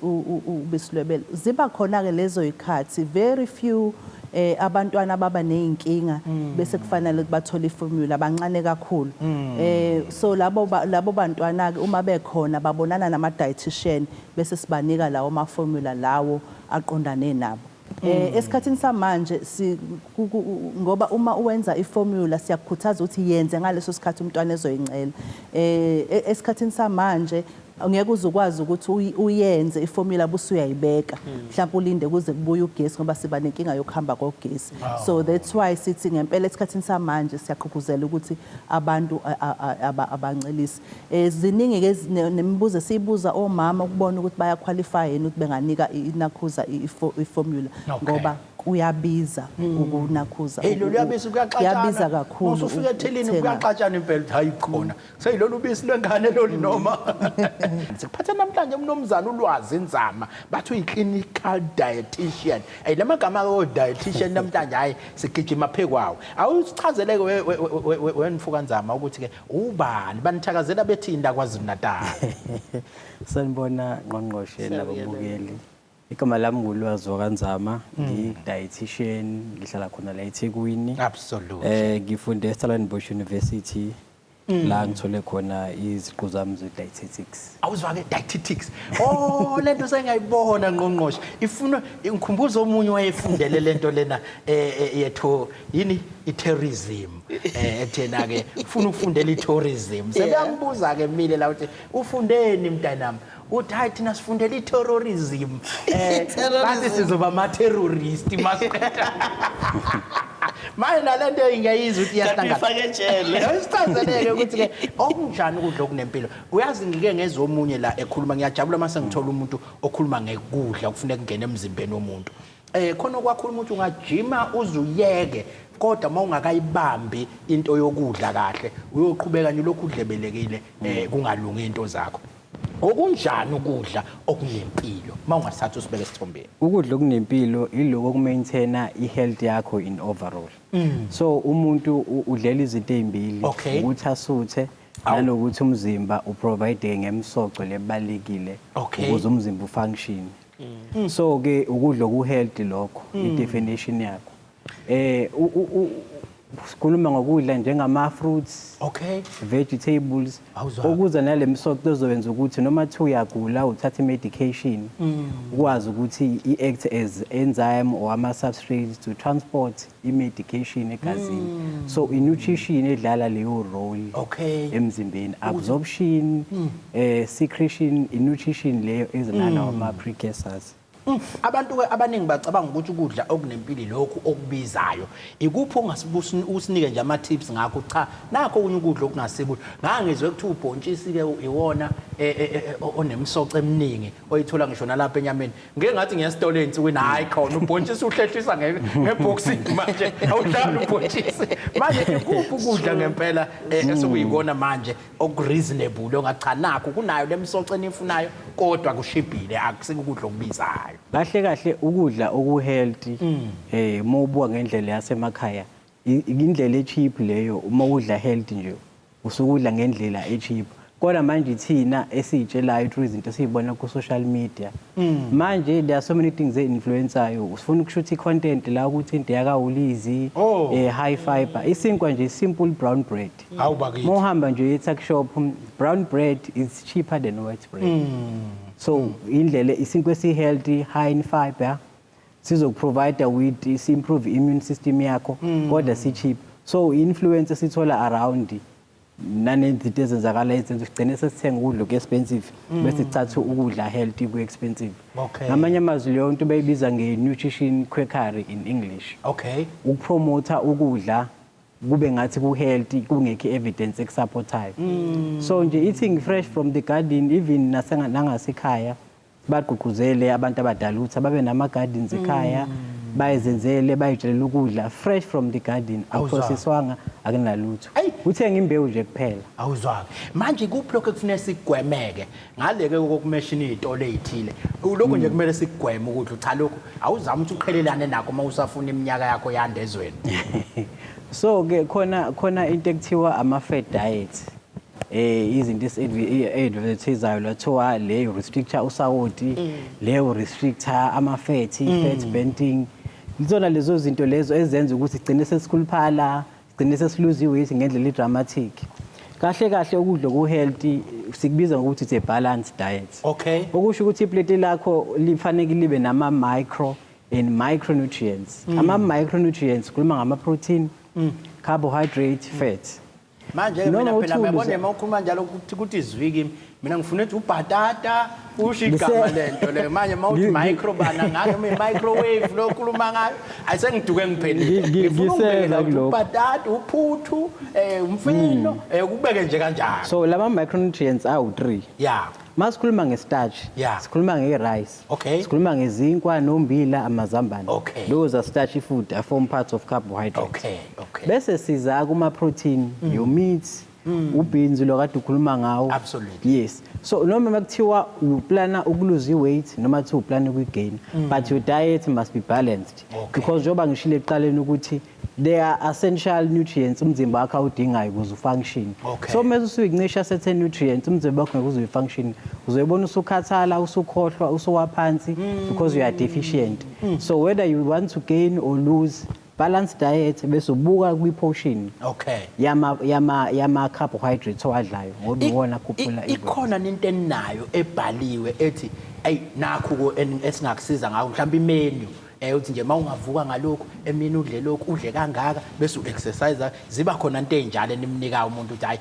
C: lwebele. Ziba khona ke lezo yikhathi, very few, abantwana ababa nezinkinga bese kufanele ukuthi bathole iformula, abancane kakhulu. So labo bantwana ke uma bekhona babonana nama dietitian bese sibanika lawo ma formula lawo aqondane nabo. Esikhathini samanje ngoba uma uwenza iformula siyakukhuthaza ukuthi yenze ngaleso sikhathi umntwana ezoyincela. Esikhathini samanje ngeke uzukwazi ukuthi uyenze iformula bese uyayibeka. Mhlawumbe ulinde kuze kubuye ugesi, ngoba siba nenkinga yokuhamba kogesi. So that's why sithi ngempela esikhathini samanje siyaqhuguzela ukuthi abantu abancelisi. Ziningi ke nemibuzo esiyibuza omama ukubona ukuthi bayaqualify yini ukuthi benganika inakhuza iformula, ngoba kuyabiza ukunakhuza.
A: Hey, lolu yabisi kuyaxatshana.
C: Kuyabiza kakhulu
A: Usufika ethelini
C: ukuthenga.
A: Kuyaxatshana impela ukuthi hayi khona. Seyilolu bisi lwengane lolu noma. Sikuphathe namhlanje umnumzana uLwazi Nzama, bathi uyi-clinical dietitian. Ey, lamagama o dietitian namhlanje, hayi, sigijima phekwawo. Awusichazeleke wena Nzama ukuthi ke ubani, banithakazela bethinda KwaZulu Natal.
E: Sanibona, ngqongqoshe nababukeli. Igama lami nguLwazi wakaNzama, ngiyi-dietitian, ngihlala khona la eThekwini. Ngifunde eStellenbosch University la ngithole khona iziqu zami ze-dietetics.
A: Awuzwa-ke, dietetics. Oh, lento sengiyayibona, ngqongqoshe. Ifuna ngikhumbuza omunye wayefundele lento lena yethu, yini, i-tourism. Ethena ke ufuna ukufundela i-tourism. Sebeyambuza ke mile la ukuthi ufundeni, mntanami? Uthi, "Hayi, thina sifundela i-terrorism." Bathi sizoba ama-terrorist masiqeda. Manje nalento ngiyayizwa ukuthi
B: Kanti
A: iyahlangana.
B: uyifake ejele.
A: Awusichazeleke ukuthi ke okunjani ukudla okunempilo. Uyazi, ngike ngezwe omunye la ekhuluma, ngiyajabula mase ngithola umuntu okhuluma ngekudla okufuneka kungene emzimbeni womuntu. Khona okwakhuluma ukuthi ungajima uzuyeke, kodwa mawungakayibambi into yokudla kahle, uyoqhubeka nje lokhu udlebelekile, kungalungi into zakho. Okunjani ukudla okunempilo mawungasatha usibeke esithombeni?
E: Ukudla okunempilo iloko okumaintaina i-health yakho in overall. So umuntu udlela izinto ezimbili, ukuthi asuthe nanokuthi umzimba uprovide ngemsoco lebalekile ukuze umzimba ufunction. So ke ukudla oku-healthy lokho, i-definition yakho. Sikhuluma ngokudla njengama fruits, vegetables,
A: Awuzwa.
E: okuza nale misoco ezowenza ukuthi noma kuthiwa uyagula, uthatha i-medication, ukwazi ukuthi i-act as enzyme or ama-substrates to transport i-medication egazini. So i-nutrition edlala leyo role emzimbeni, absorption, secretion, i-nutrition leyo ezinalawo ama-precursors.
A: Abantu ke abaningi bacabanga ukuthi ukudla okunempilo lokhu okubizayo. Ikuphi ongasibusa usinike nje ama tips ngakho? Cha, nakho okunye ukudla okungasikuhle. Ngangizwe kuthiwa ubhontshisi ke iwona onemsoco eminingi oyithola ngisho nalapha enyameni. Ngeke ngathi ngiyesitolo ensukwini, hayi khona ubhontshisi uhlehlisa ngebhoxi manje, awudlali ubhontshisi. Manje ikuphi ukudla ngempela esekuyikona manje okureasonable, ongacha nakho kunayo lemsoco enifunayo kodwa kushibhile, akusiko ukudla okubizayo?
E: Kahle kahle, ukudla oku-healthy, uma ubuka ngendlela yasemakhaya, indlela e-cheap leyo. Uma udla healthy nje, usukudla ngendlela e-cheap. Kodwa manje thina esiyitshelayo through izinto esiyibona ku-social media manje, there are so many things e-influencayo. Usifuna ukushutha i-content la ukuthi into yakawulizi, high fiber, isinkwa nje, simple brown bread.
A: Hawu bakithi.
E: Uma uhamba nje e-tuck shop, brown bread is cheaper than white bread. So indlela isinkwa esi-healthy, high in fiber, sizokuprovide with si-improve immune system yakho, kodwa si-cheap. So i-influence esithola around nanezinto ezenzakala ezenza sigcine sesithenga ukudla oku-expensive, bese sicatha ukudla healthy ku-expensive. Ngamanye amazwi, leyo nto bayibiza nge-nutrition quackery in English, ukupromotha ukudla kube ngathi ku-healthy kungekho i-evidence ekusupportayo. So nje eating fresh from the garden, even nangasekhaya, bagqugquzele abantu abadala ukuthi ababe nama-gardens ekhaya, bayizenzele, bayitshalele ukudla fresh from the garden.
A: Awuzwa.
E: Akuprocesswanga, akunalutho.
A: Ayi.
E: Uthenga imbewu nje kuphela.
A: Awuzwake, manje kuphi lokho ekufuneka sigwemeke ngaleke kokumeshina iy'tolo ey'thile, lokhu nje kumele sikugweme ukudla, cha, lokhu awuzame ukuthi uqhelelane nakho uma usafuna iminyaka yakho yande ezweni?
E: So ke khona into ekuthiwa ama-fad diet, izinto esi-advertisayo lathiwa leyo restrictor usawoti, leyo restrictor ama-fat, fat burning. Izona lezo zinto lezo ezenza ukuthi sigcine sesikhuluphala, sigcine sesiluze i-weight ngendlela e-dramatic. Kahle kahle, ukudla oku-healthy sikubiza ngokuthi it's a balanced diet, okusho ukuthi iplate lakho lifanele libe nama-micro and micronutrients. Ama-micronutrients, khuluma ngama-protein, carbohydrate, fat.
A: Manje-ke
E: Noma
A: mina phela
E: uthule
A: uyabona, uma ukhuluma njalo kuthi izwi kimi, mina ngifuna ukuthi ubhatata usho igama lento leyo. Manje uma uthi micro bana ngayo, noma i-microwave lo okhuluma ngayo, ayisengiduke ngiphelile. Ngifuna
E: Ngiseza
A: ungibekela ukuthi
E: kulokho.
A: ubhatata, uphuthu, umfino, kubeke nje kanjalo.
E: So lama micronutrients awu-3. Masikhuluma nge-starch, sikhuluma nge-rice, sikhuluma ngezinkwa nombila, amazambane. Those are starchy food, are form parts of carbohydrates.
A: okay okay
E: Bese siza kuma-protein, your meat, Ubhinzi lo kade ukhuluma ngawo.
A: Absolutely.
E: Yes. So noma makuthiwa uplana ukuluza i-weight noma kuthiwa uplana ukuyigain, but your diet must be balanced. Because njengoba ngishilo ekuqaleni ukuthi there are essential nutrients umzimba wakho awudingayo ukuze ufunction. So mase usuyincisha certain nutrients, umzimba wakho ngeke uze uyifunction. Uzoyibona usukhathala, usukhohlwa, usuwa phansi because you are deficient. So whether you want to gain or lose, balanced diet, bese ubuka kwi-portion yama carbohydrates owadlayo, ngoba iwona akhuphula i-weight.
A: Ikhona into eninayo ebhaliwe ethi ey, nakhu ko esingakusiza ngakho, mhlawumbe imenu uthi nje mawungavuka ngalokhu emini, udle lokhu, udle kangaka, bese u-exercise, ziba khona into ey'njalo enimnika umuntu ukuthi hayi,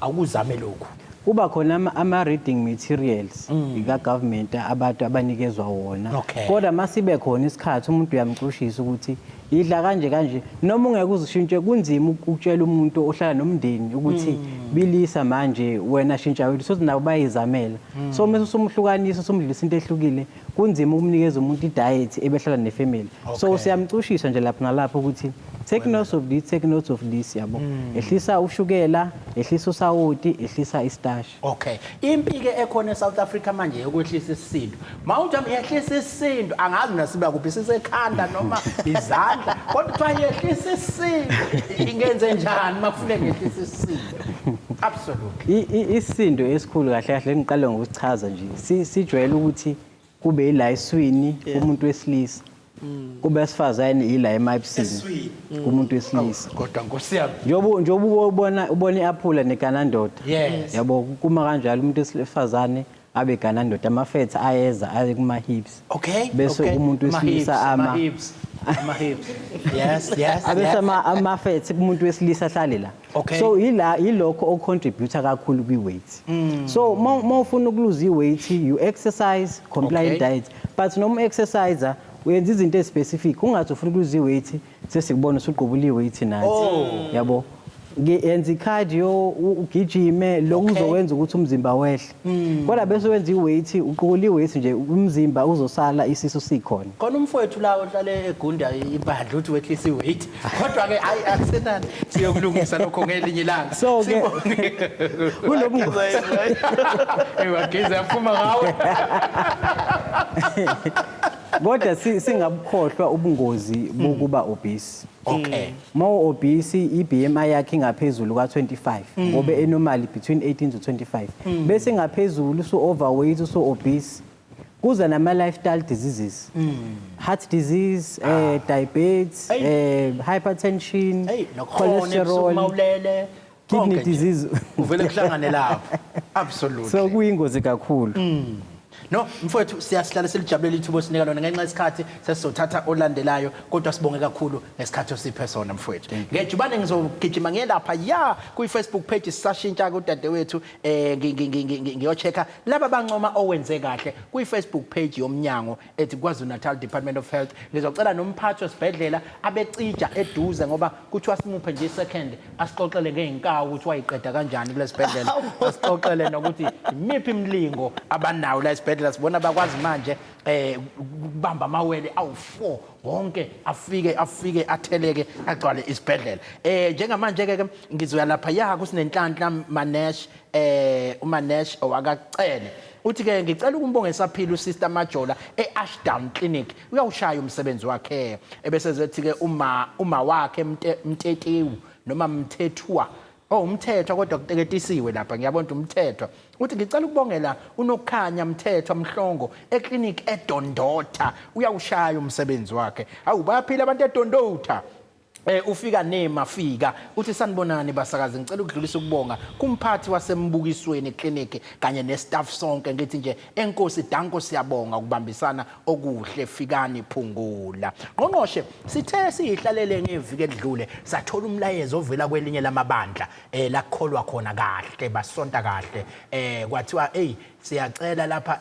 A: awukuzame lokhu?
E: Kuba khona ama-reading materials ka-government abantu abanikezwa wona. Kodwa masibe khona isikhathi, umuntu uyamcushisa ukuthi idla kanje kanje, noma ungeke uzishintshe. Kunzima ukutshela umuntu ohlala nomndeni ukuthi bilisa manje, wena shintsha wethu, sothi nabo bayizamela. So mase usumhlukanisa, usumdlisa into ehlukile, kunzima ukumnikeza umuntu i-diet ebehlala nefamily. So siyamcushisa nje lapho nalapho ukuthi take notes of this, take notes of this, yabo, ehlisa ushukela, ehlisa usawoti, ehlisa istarch.
A: Okay, impi-ke ekhona e-South Africa manje yokwehlisa isisindo, mawuthi yehlisa isisindo, angazi mina siba kuphi, sisekhanda noma izandla, kodwa kuthiwa yehlisa isisindo. Ingenze njani uma kufuneka ngehlisa isisindo? Absolutely.
E: Isisindo esikhulu, kahle kahle ngiqale ngokusichaza nje, sijwayele ukuthi kube ila eswini kumuntu wesilisa, kube esifazane ila emahipsini
A: Eswini.
E: kumuntu wesilisa.
A: Kodwa nkosi yami.
E: Njengoba ubona i-aphula neganandoda, yabo, kuma kanjalo umuntu wesifazane abe ganandoda, ama-fats ayeza aye kuma-hips, bese umuntu wesilisa ama
A: Ama-hips, ama-hips, yes.
E: Abese ama-fats kumuntu wesilisa ahlale la. So ila yilokho ocontribute kakhulu kwi-weight. So ma ufuna ukuluza i-weight, you exercise, compliant diet, but noma exercise uyenza izinto ezispecific. Ungathi ufuna ukuluza i-weight, sesikubona usuqubula i-weight nathi, yabo. Yenza i-cardio, ugijime, lokhu kuzokwenza ukuthi umzimba wehle. Kodwa bese wenza i-weight, uqukula i-weight nje, umzimba uzosala, isisu sikhona.
A: Khona umfowethu la ohlale egunda impandla, uthi wehlisa i-weight, kodwa-ke hayi, akusenani, siyokulungisa lokho ngelinye ilanga.
E: So ke kulobungozi.
A: Wageza yaphuma ngawe.
E: Kodwa singabukhohlwa ubungozi bokuba obese. Ma obese, i-BMI yakhe ingaphezulu ka-25, ngoba enormally between 18 to 25, bese ngaphezulu usu overweight, usu obese, kuza nama lifestyle diseases, heart disease, diabetes,
A: Hey.
E: Hypertension,
A: Hey, nokukhona ebusuku
E: cholesterol,
A: mawulele,
E: kidney
A: konke nje.
E: disease.
A: Uvele kuhlangane lapho, absolutely.
E: So kuyingozi kakhulu.
A: No, mfowethu, siyasihlala silijabulela ithuba osinika lona. Ngenxa yesikhathi sesizothatha olandelayo, kodwa sibonge kakhulu ngesikhathi osiphe sona, mfowethu. Ngejubane ngizogijima ngelapha ya kwi-Facebook page, sisashintsha kudadewethu, ngiyochecka laba bancoma owenze kahle kwi-Facebook page yomnyango ethi KwaZulu Natal Department of Health. Ngizocela nomphathi wesibhedlela abecija eduze, ngoba kuthiwa simuphe nje isecond asixoxele ngey'nkawu ukuthi wayiqeda kanjani kule sibhedlela, asixoxele nokuthi imiphi imilingo abanawo la esibhedlela. Sibona bakwazi manje ukubamba amawele awu-4 wonke, afike atheleke agcwale isibhedlela. Njengamanje ke ngizoya lapha ya kusinenhlanhla Manesh, uManesh owakacele, uthi ke ngicela ukumbonga esaphila uSister Majola eAshdown Clinic, uyawushaya umsebenzi wakhe. Ebese zethi ke uma wakhe Mtetiwu noma Mthethwa. Oh, uMthethwa, kodwa kuteketisiwe lapha, ngiyabona ukuthi uMthethwa. Uthi ngicela ukubongela uNokhanya Mthethwa Mhlongo eclinic eDondotha, uyawushaya umsebenzi wakhe. Awu, bayaphila abantu eDondotha. Ufika nemafika uthi sanibonani basakazi, ngicela ukudlulisa ukubonga kumphathi wasembukisweni clinic kanye nestaff sonke. Ngithi nje enkosi, danko, siyabonga ukubambisana okuhle. Fikani phungula. Ngqongqoshe, sithe siyihlalele ngeviki edlule, sathola umlayezo ovela kwelinye lamabandla lakholwa khona kahle, basonta kahle, kwathiwa hey, siyacela lapha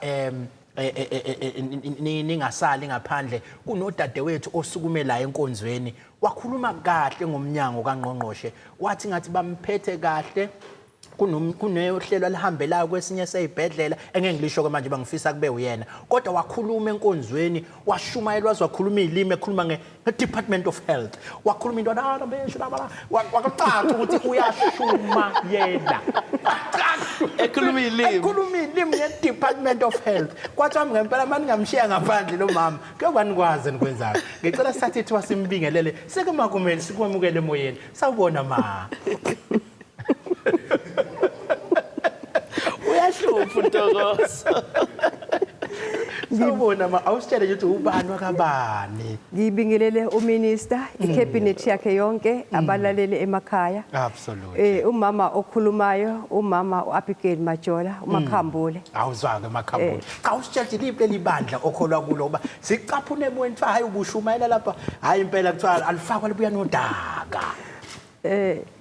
A: ningasali ngaphandle, kunodadewethu osukumela enkonzweni wakhuluma kahle ngomnyango kaNgqongqoshe, wathi ngathi bamphethe kahle. Kunohlelo alihambelayo kwesinye seyibhedlela engeke ngilisho ke manje, bangifisa kube uyena, kodwa wakhuluma enkonzweni, washumayela, waze wakhuluma izilimi, ekhuluma nge-Department of Health, wakhuluma into wakucaca ukuthi uyashuma yena.
B: Ekhuluma iy'limi.
A: Ekhuluma iy'limi nge-Department of Health. Kwathiwa ngempela mani ngamshiya ngaphandle lo mama, kuyoba nikwazi enikwenzayo. Ngicela sithathe ithuba simbingelele, sekumakumele sikwemukele emoyeni. Sawubona ma.
B: Uyahlupha uNtokozo.
A: Sawubona ma, awusitshele nje ukuthi ubani wakabani.
F: Ngibingelele uminister, icabinet yakhe yonke, abalaleli emakhaya.
A: Absolutely.
F: Umama okhulumayo, umama uAbigail Majola, uMakhambule.
A: Awuzwake Makhambule. Cha, usitshele ukuthi liphi leli bandla okholwa kulo, ngoba sicaphune emoyeni kuthiwa hayi ubushumayela lapha, hayi impela kuthiwa alifakwa libuya nodaka.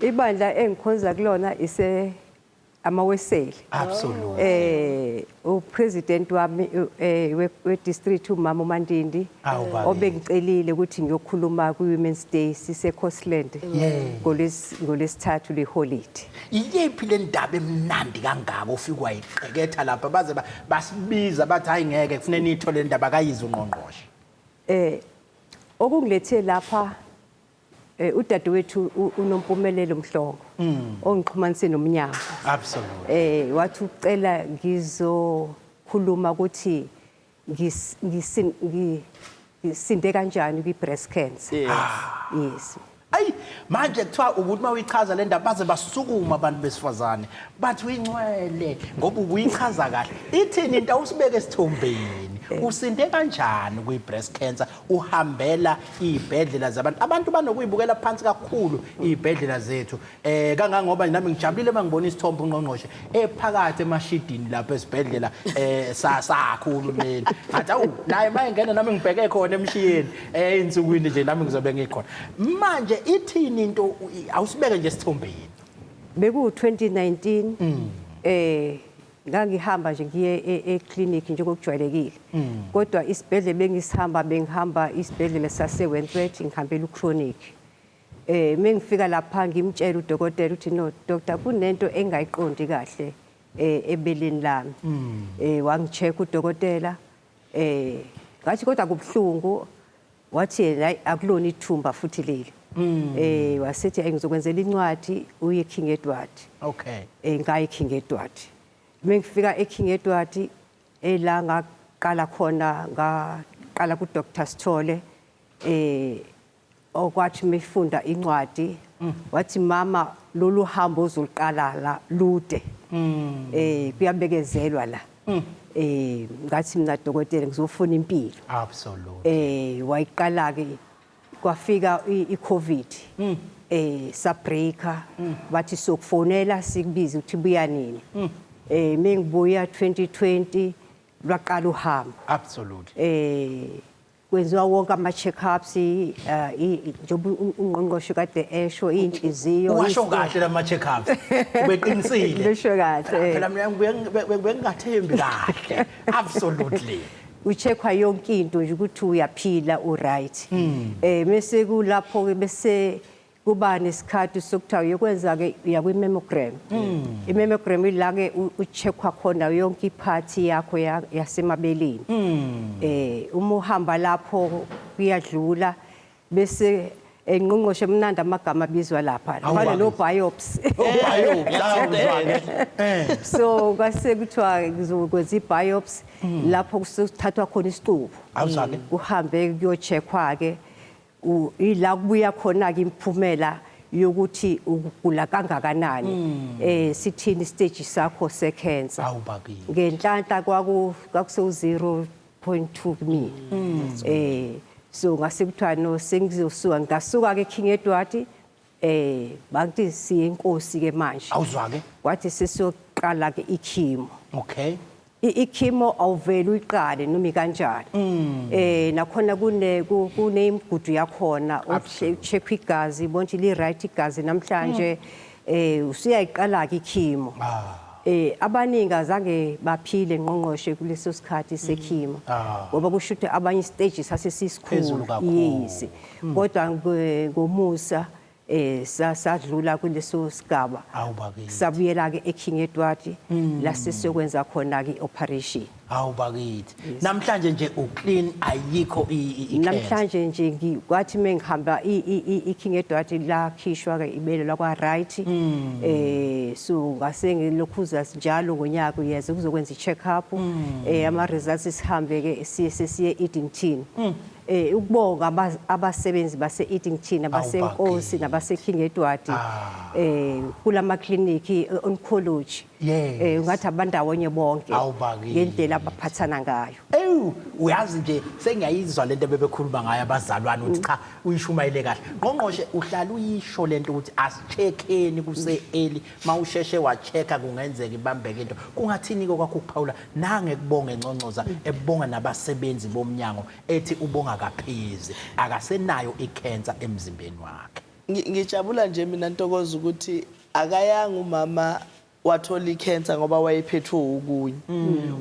F: Ibandla engikhonza kulona ise amaWeseli.
A: Absolutely.
F: Upresident wami we district umama uMandindi
A: Awu, bakithi.
F: obengicelile ukuthi ngiyokhuluma ku Women's Day sise Coastland ngolesithathu leholiday.
A: Iyiphi le ndaba emnandi kangaka ofika wayiqeketha lapha baze basibiza bathi hayi ngeke kufanele niyithole le ndaba kayizwe ungqongqoshe?
F: Okungilethe lapha udadewethu uNompumelelo Mhlongo ongixhumanise nomnyango.
A: Absolutely.
F: Wathi ucela ngizokhuluma ukuthi ngisinde kanjani kwi breast cancer.
B: Yes.
F: Yes.
A: Ayi manje kuthiwa ukuthi mawuyichaza le ndaba baze basukuma abantu besifazane bathi uyingcwele ngoba ubuyichaza kahle. Ithini into awusibeke esithombeni? Usinde kanjani kwi breast cancer uhambela izibhedlela zabantu? Abantu banokuyibukela phansi kakhulu izibhedlela zethu. Kangangoba nami ngijabulile mangibona isithombe ungqongqoshe ephakathi emashidini lapha esibhedlela sakho uhulumeni. Ngathi awu naye mayengena nami ngibheke khona emshiyeni einsukwini nje nami ngizobe ngikhona. Manje ithini into awusibeke nje esithombeni?
F: Beku 2019 ngangihamba nje ngiye e-clinic njengokujwayelekile. Kodwa isibhedlela bengisihamba, bengihamba isibhedlela sase Wentworth, ngihambela uchronic. Mengifika lapha ngimtshela udokotela ukuthi no doctor kunento engayiqondi kahle ebeleni lami. Wangicheck udokotela, ngathi kodwa kubhlungu, wathi yena hayi akulona ithumba futhi leli. Wasethi hayi ngizokwenzela incwadi uye King Edward. Ngaye King Edward. Mengifika eKing Edward ela ngaqala khona, ngaqala ku Dr Sithole, okwathi mefunda incwadi wathi mama lolu hambo ozoliqala la lude. Kuyabekezelwa la. Ngathi mina dokotela ngizofuna impilo.
A: Absolutely.
F: Wayiqala ke kwafika iCovid. Sa breaker bathi sokufonela sikubize ukuthi buya nini. Mengibuya 2020 lwaqala uhambo.
A: Absolutely.
F: Kwenziwa wonke ama check-ups, njengoba ungqongqoshe kade esho inhliziyo.
A: Washo kahle lama check-ups. Ubeqinisile.
F: Besho kahle.
A: Phela mina ngibuye ngingathembi kahle. Absolutely.
F: Ucheckwa yonke into nje ukuthi uyaphila, u right. Bese kulapho ke bese kuba nesikhathi sokuthiwa uyokwenza ke uya kwi mammogram. I mammogram ila ke ucheckwa khona yonke iphathi yakho yasemabeleni. Uma uhamba lapho kuyadlula bese engqongqoshe emnandi amagama abizwa lapha.
A: Awu,
F: Fana no
A: bakithi.
F: biopsy.
A: Oh, biopsy. Awuzwa ke.
F: So kwase kuthiwa ngizokwenza i-biopsy lapho kusithathwa khona isicubu.
A: Awuzwa ke.
F: Kuhambe kuyocheckwa ke ila kubuya khona ke imiphumela yokuthi ukugula kangakanani, sithini stage sakho se cancer.
A: Awu bakithi.
F: Ngenhlanhla kwakusewu 0.2 kumina. So ngase kuthiwa no sengizosuka, ngasuka ke King Edward, bakuthi siye inkosi ke manje.
A: Awuzwa ke.
F: Wathi sesiyoqala ke ichemo. I-chemo awuveli uyiqale noma kanjani. Nakhona kunemigudu yakhona, ucheck igazi, ubone ukuthi li right igazi namhlanje, usuyayiqala ke ichemo. Abaningi azange baphile ngqongqoshe kuleso sikhathi sechemo. Ngoba kusho ukuthi abanye stage sase
A: Phezulu
F: sisikhulu.
A: Kakhulu.
F: Yes. Kodwa ngomusa Sadlula kuleso sigaba.
A: Awu bakithi.
F: Sabuyela ke eKing Edward la sesiyokwenza khona ke operation.
A: Hawu bakithi. Namhlanje nje uclean, ayikho i-cancer.
F: Namhlanje nje kwathi mengihamba i-King Edward, lakhishwa ke ibele lakwa right. So ngase ngilokhuza njalo ngonyaka uyeza kuzokwenza i-check up, ama results, sihambe ke siye Eddington. Ukubonga abasebenzi base Eddington, abasenkosi nabase King Edward, kulama clinic oncology. Ungathi abandawonye bonke
A: Awu bakithi.
F: ngendlela abaphathana ngayo.
A: Ewu, uyazi nje sengiyayizwa lento bebekhuluma ngayo abazalwane ukuthi cha, uyishumayele kahle. Ngqongqoshe, uhlala uyisho lento ukuthi asi-check-eni kuse early, mawusheshe wa-check-a kungenzeka ibambeke into. Kungathini ke kwakho ukuphawula nange kubonga enconcoza ebonga nabasebenzi bomnyango, ethi ubonga kaphezi akasenayo icancer emzimbeni wakhe?
B: Ngijabula nje mina, Ntokozo, ukuthi akayanga umama wathola i-cancer ngoba wayephethwe okunye.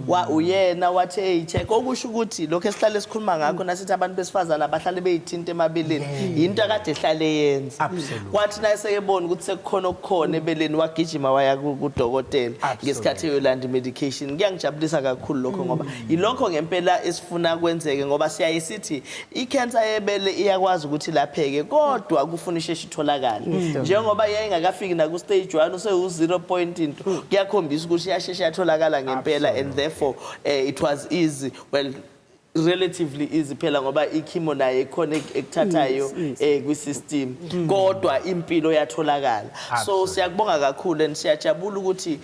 B: Wa uyena wathi eyi-check, okusho ukuthi lokho esihlale sikhuluma ngakho nasithi abantu besifazane abahlale beyithinta emabeleni, yinto akade ehlale yenza. Kwathi naye sekebona ukuthi sekukhona okukhona ebeleni, wagijima waya kudokotela ngesikhathi eyolanda i-medication. Kuyangijabulisa kakhulu lokho ngoba yilokho ngempela esifuna kwenzeke, ngoba siyaye sithi i-cancer yebele iyakwazi ukuthi ilapheke, kodwa kufuna isheshe itholakale. Njengoba yayingakafiki naku-stage 1, usewu-0 point into, kuyakhombisa ukuthi iyasheshe yatholakala ngempela and therefore it was easy, well, relatively easy phela, ngoba i-chemo nayo ikhona ekuthathayo kwi-system, kodwa impilo yatholakala. So siyakubonga kakhulu and siyajabula ukuthi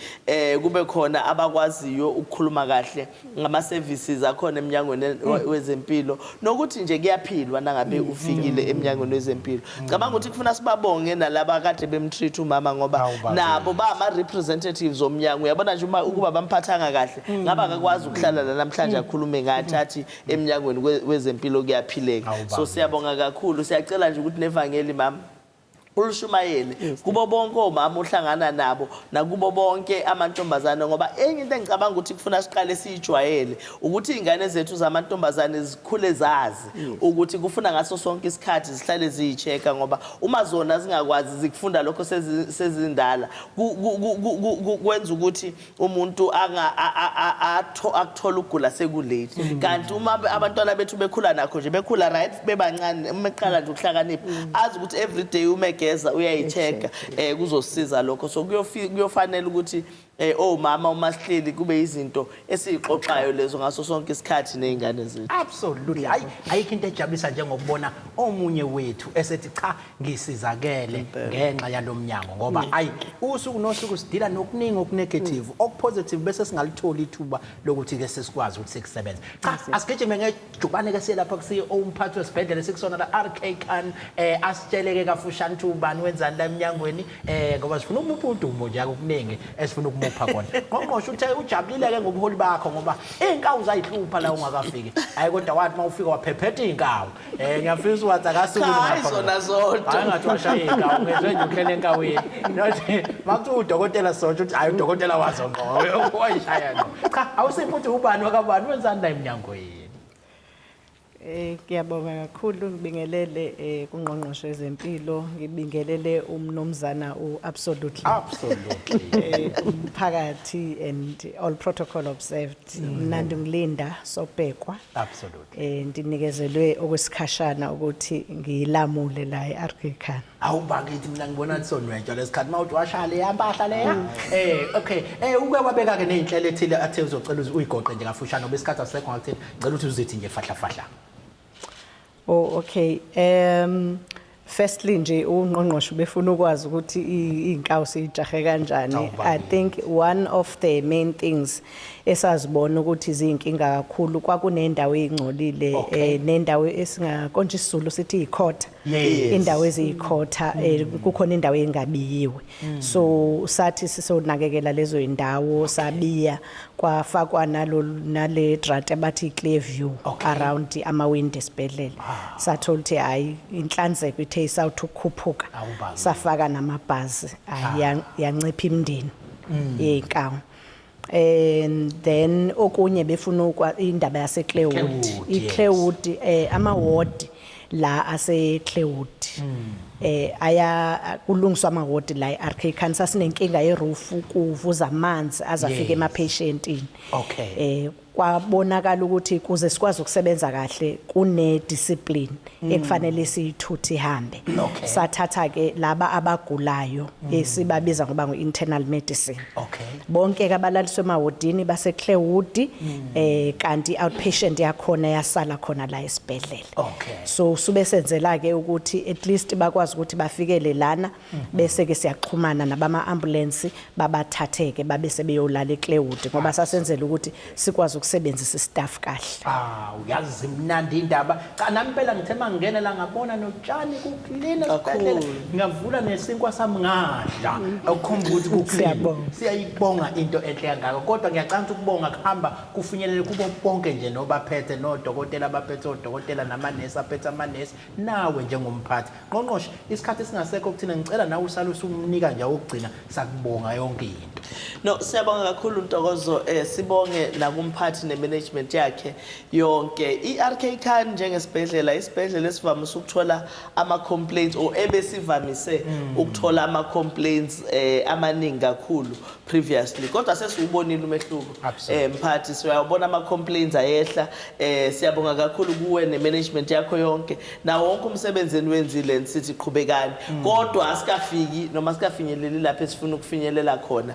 B: kube khona abakwaziyo ukukhuluma kahle ngama services akhona eminyangweni wezempilo, nokuthi nje kuyaphilwa nangabe ufikile eminyangweni wezempilo. Cabanga ukuthi kufuna sibabonge nalaba kade bemtreat umama ngoba
A: Hawu, bakithi.
B: nabo ba ama representatives omnyango. Uyabona nje uma ukuba bamphathanga kahle, ngaba akakwazi ukuhlala la namhlanje akhulume ngathi, athi eminyangweni wezempilo kuyaphileka.
A: Hawu,
B: So
A: bakithi.
B: siyabonga kakhulu. Siyacela nje ukuthi nevangeli, mama, ulishumayele kubo bonke omama ohlangana nabo nakubo bonke amantombazane, ngoba enye into engicabanga ukuthi kufuna siqale siyijwayele ukuthi iy'ngane zethu zamantombazane zikhule zazi ukuthi kufuna ngaso sonke isikhathi zihlale ziyi-check-a, ngoba uma zona zingakwazi zikufunda lokho sezindala, kwenza ukuthi umuntu akuthola ukugula sekulate. Kanti uma abantwana bethu bekhula nakho nje, bekhula right, bebancane, uma eqala nje ukuhlakanipha, azi ukuthi every day uma egeza uyayi-check-a, kuzosiza lokho. So kuyofanele ukuthi omama uma sihleli kube izinto esiyixoxayo lezo ngaso sonke isikhathi ney'ngane zethu.
A: Absolutely. Hayi, ayikho into ejabulisa njengokubona omunye wethu esethi cha, ngisizakele ngenxa yalomnyango, ngoba ayi, usuku nosuku sidila nokuningi okunegative, okupositive bese singalitholi ithuba lokuthi ke sesikwazi ukuthi sikusebenze. Cha, asigijime ngejubane ke siye lapha kusiye umphathi wesibhedlela esikusona la RK Khan, asitsheleke kafushane ukuthi ubani, wenzani la eminyangweni, ngoba sifuna ukumupha udumo nje, akukuningi esifuna ukumupha kona. Ngqongqoshe uthe ujabulile ke ngobuholi bakho, ngoba iy'nkawu zayihlupha la ungakafiki. Hayi, kodwa wathi uma ufika waphephetha iy'nkawu. Ngiyafisa wathi akasuki.
B: Cha, hayi zona zodwa.
A: Hayi, ngathi washaya iy'nkawu, ngezwe nje uhlele enkawini. Nothi makuthiwa udokotela sotsho ukuthi hayi, udokotela wazo ngqo wayishaya ngqo. Cha, awusiphi ukuthi ubani wakabani, wenzani la eminyangweni?
G: Ngiyabonga kakhulu, ngibingelele kungqongqoshe wezempilo, ngibingelele umnumzana uAbsolutely.
A: Absolutely.
G: Umphakathi and all protocol observed. Mina nginguLinda Sobhekwa. Ndinikezelwe okwesikhashana ukuthi ngilamule la eRK Khan.
A: Awu bakithi, mina ngibona ukuthi sonwetshwa lesikhathi mawuthi washaya leya mpahla leya. Okay. Uke wabeka ke nezinhlelo ethile athe uzocela uyigoqe nje kafushane, ngoba isikhathi asisekho, ngakuthini, ngicela ukuthi uzithi nje fahla fahla.
G: Oh, okay. Firstly nje ungqongqoshe ubefuna ukwazi ukuthi iy'nkawu siyijahe kanjani.
A: Awu,
G: I think one of the main things esazibona ukuthi ziyinkinga kakhulu kwakunendawo eyingcolile, nendawo esingakonje isiZulu sithi ikhotha. Indawo eziyikhotha, kukhona indawo engabiyiwe. So sathi sisonakekela lezo indawo, sabiya, kwafakwa nalo nale drata abathi clear view around amawindi esibhedlela. Sathola ukuthi hayi, inhlanzeko ithe isawuthi ukukhuphuka.
A: Awubali.
G: Safaka namabhazi, hayi, yancipha imindeni yey'nkawu. And then okunye befuna indaba yase Clarewood.
A: Clarewood, yes.
G: I-Clarewood, ama ward La ase Claywood aya kulungiswa amawodi la eRK Khan, sasinenkinga yeroof, kuvuza amanzi azafika emapatientini. Kwabonakala ukuthi kuze sikwazi ukusebenza kahle kune discipline ekufanele siyithuthe ihambe. Sathatha ke laba abagulayo esibabiza ngoba ngu-internal medicine, bonke ke abalaliswe emawodini base Claywood, kanti outpatient yakhona yasala khona la esibhedlela. So sube senzela ke ukuthi at least bakwazi ukuthi bafikele lana, bese ke siyaxhumana nabama ambulance babathatheke babe sebeyolala eClaywood, ngoba sasenzela ukuthi sikwazi ukusebenzisa istaff kahle.
A: Ah, uyazi mnandi indaba. Cha, nami phela ngithe mangena la ngabona notshani kuclean esibhedlela. Ngavula nesinkwa sami ngadla. Okukhomba ukuthi kuclean.
G: Siyabonga.
A: Siyayibonga into enhle kangaka. Kodwa ngiyacanga ukubonga kuhamba kufinyelele kubo bonke nje, nobaphethe nodokotela, abaphethe odokotela, namanesi aphethe amanesi, nawe njengomphathi. Ngqongqoshe, isikhathi singasekho kuthina, ngicela nawe usale usumnika nje okugcina sakubonga yonke into.
B: No, siyabonga kakhulu Ntokozo, sibonge nakumphathi nemanagement yakhe yonke. I-RK Khan njengesibhedlela, isibhedlela esivamise ukuthola ama complaints or ebesivamise ukuthola ama complaints amaningi kakhulu previously. Kodwa sesiwubonile umehluko. Mphathi, siyawubona ama complaints ayehla. Siyabonga kakhulu kuwe nemanagement yakho yonke. Na wonke umsebenzi eniwenzile, sithi qhubekani. Kodwa asikafiki noma sikafinyeleli lapho esifuna ukufinyelela khona.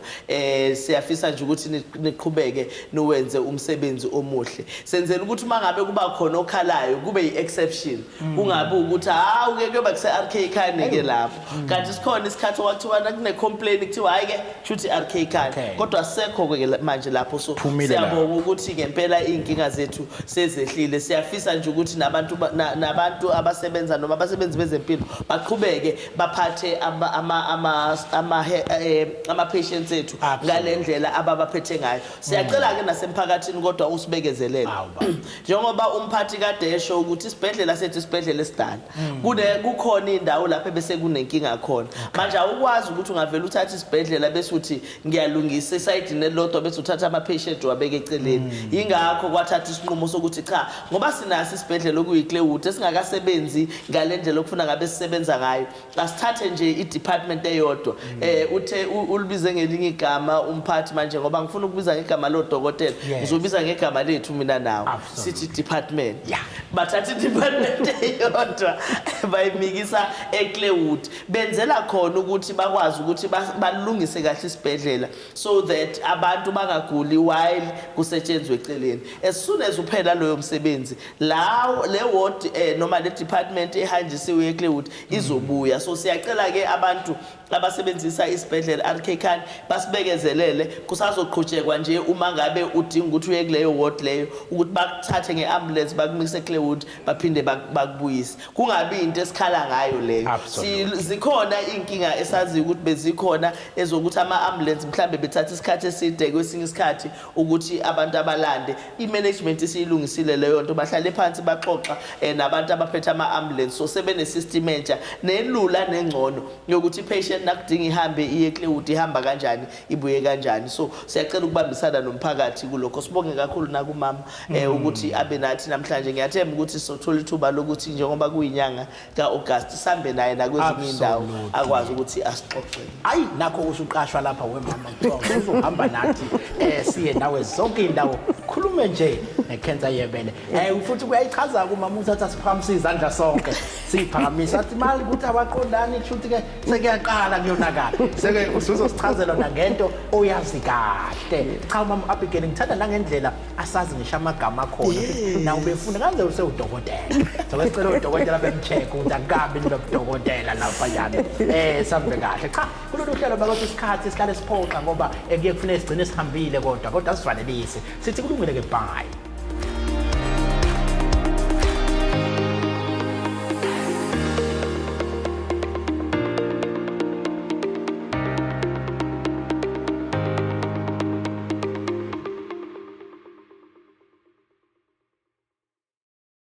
B: Siyafisa nje ukuthi niqhubeke niwenze umsebenzi omuhle. Senzela ukuthi uma ngabe kuba khona okhalayo kube yi-exception. Kungabi ukuthi hawu ke kuyoba kuse RK Khan ke lapho. Kanti sikhona isikhathi okwakuthiwa kune complaint kuthiwa hayi ke shuthi RK Khan. Kodwa sekho ke manje lapho, so
A: Phumile
B: siyabonga ukuthi ngempela iy'nkinga zethu sezehlile. Siyafisa nje ukuthi nabantu nabantu abasebenza noma abasebenzi bezempilo baqhubeke baphathe ama patients ethu ngale ndlela ababaphethe ngayo. Siyacela ke nasemphakathini kodwa usibekezelele.
A: Awu, baba.
B: Njengoba umphathi kade esho ukuthi isibhedlela sethu isibhedlela esidala. Kukhona indawo lapho bese kunenkinga khona. Manje awukwazi ukuthi ungavela uthathe isibhedlela bese uthi ngiyalungisa esayidini elilodwa bese uthatha ama patient wabeka eceleni. Ingakho kwathatha isinqumo sokuthi cha, ngoba sinaso isibhedlela okuyiClaywood esingakasebenzi ngalendlela okufuna ngabe sisebenza ngayo. Asithathe nje i-department eyodwa. Uthe ulibize ngelinye igama umphathi manje, ngoba ngifuna ukubiza ngegama lodokotela. Ngizobiza ngegama lethu mina nawe. Sithi department. Bathatha i-department eyodwa bayimikisa eClaywood. Benzela khona ukuthi bakwazi ukuthi balungise kahle isibhedlela so that abantu bangaguli while kusetshenzwe eceleni. As soon as uphela loyo msebenzi, la le ward noma le department ehanjisiwe eClaywood izobuya. So siyacela ke abantu abasebenzisa isibhedlela RK Khan basibekezelele, kusazoqhutshekwa nje uma ngabe udinga ukuthi uye kuleyo ward leyo ukuthi bakuthathe ngeambulance bakumise eClaywood baphinde bakubuyise, kungabi into esikhala ngayo leyo. Zikhona inkinga esaziyo ukuthi bezikhona ezokuthi ama-ambulance mhlambe bethatha isikhathi eside kwesinye isikhathi ukuthi abantu abalande. I-management isiyilungisile leyo nto, bahlale phansi baxoxa nabantu abaphethe ama-ambulance, so sebene-system entsha nelula nengcono yokuthi i-patient nakudinga ihambe iye eClaywood ihamba kanjani, ibuye kanjani. So siyacela ukubambisana nomphakathi kulokho. Sibonge kakhulu nakumama ukuthi abe nathi namhlanje. Ngiyathemba ukuthi sizothola ithuba lokuthi njengoba kuyinyanga ka-August sambe naye nakwezinye indawo akwazi ukuthi asixoxele.
A: Ayi, nakho usuqashwa lapha wemama, kuthiwa uzohamba nathi siye nawe zonke indawo, khulume nje nekhensa yebele. Futhi kuyayichaza kumama uthatha siphakamise izandla sonke, siyiphakamisa athi mali ukuthi abaqondani, kusho ukuthi ke sekuyaqala kuyonakala. Seke usuzosichazela nangento oyazi kahle. Cha, umama Abigail ngithanda nangendlela asazi ngisho amagama akhona. Na ubefuna kanze usewudokotela. So sicela udokotela bemcheck ukuthi akukabi nobudokotela lapha yani. Sambe kahle. Cha, kulolu hlelo bakuthi isikhathi sihlale siphoxa ngoba kuye kufuneka sigcine sihambile, kodwa sivalelise. Sithi kulungile ke, bye.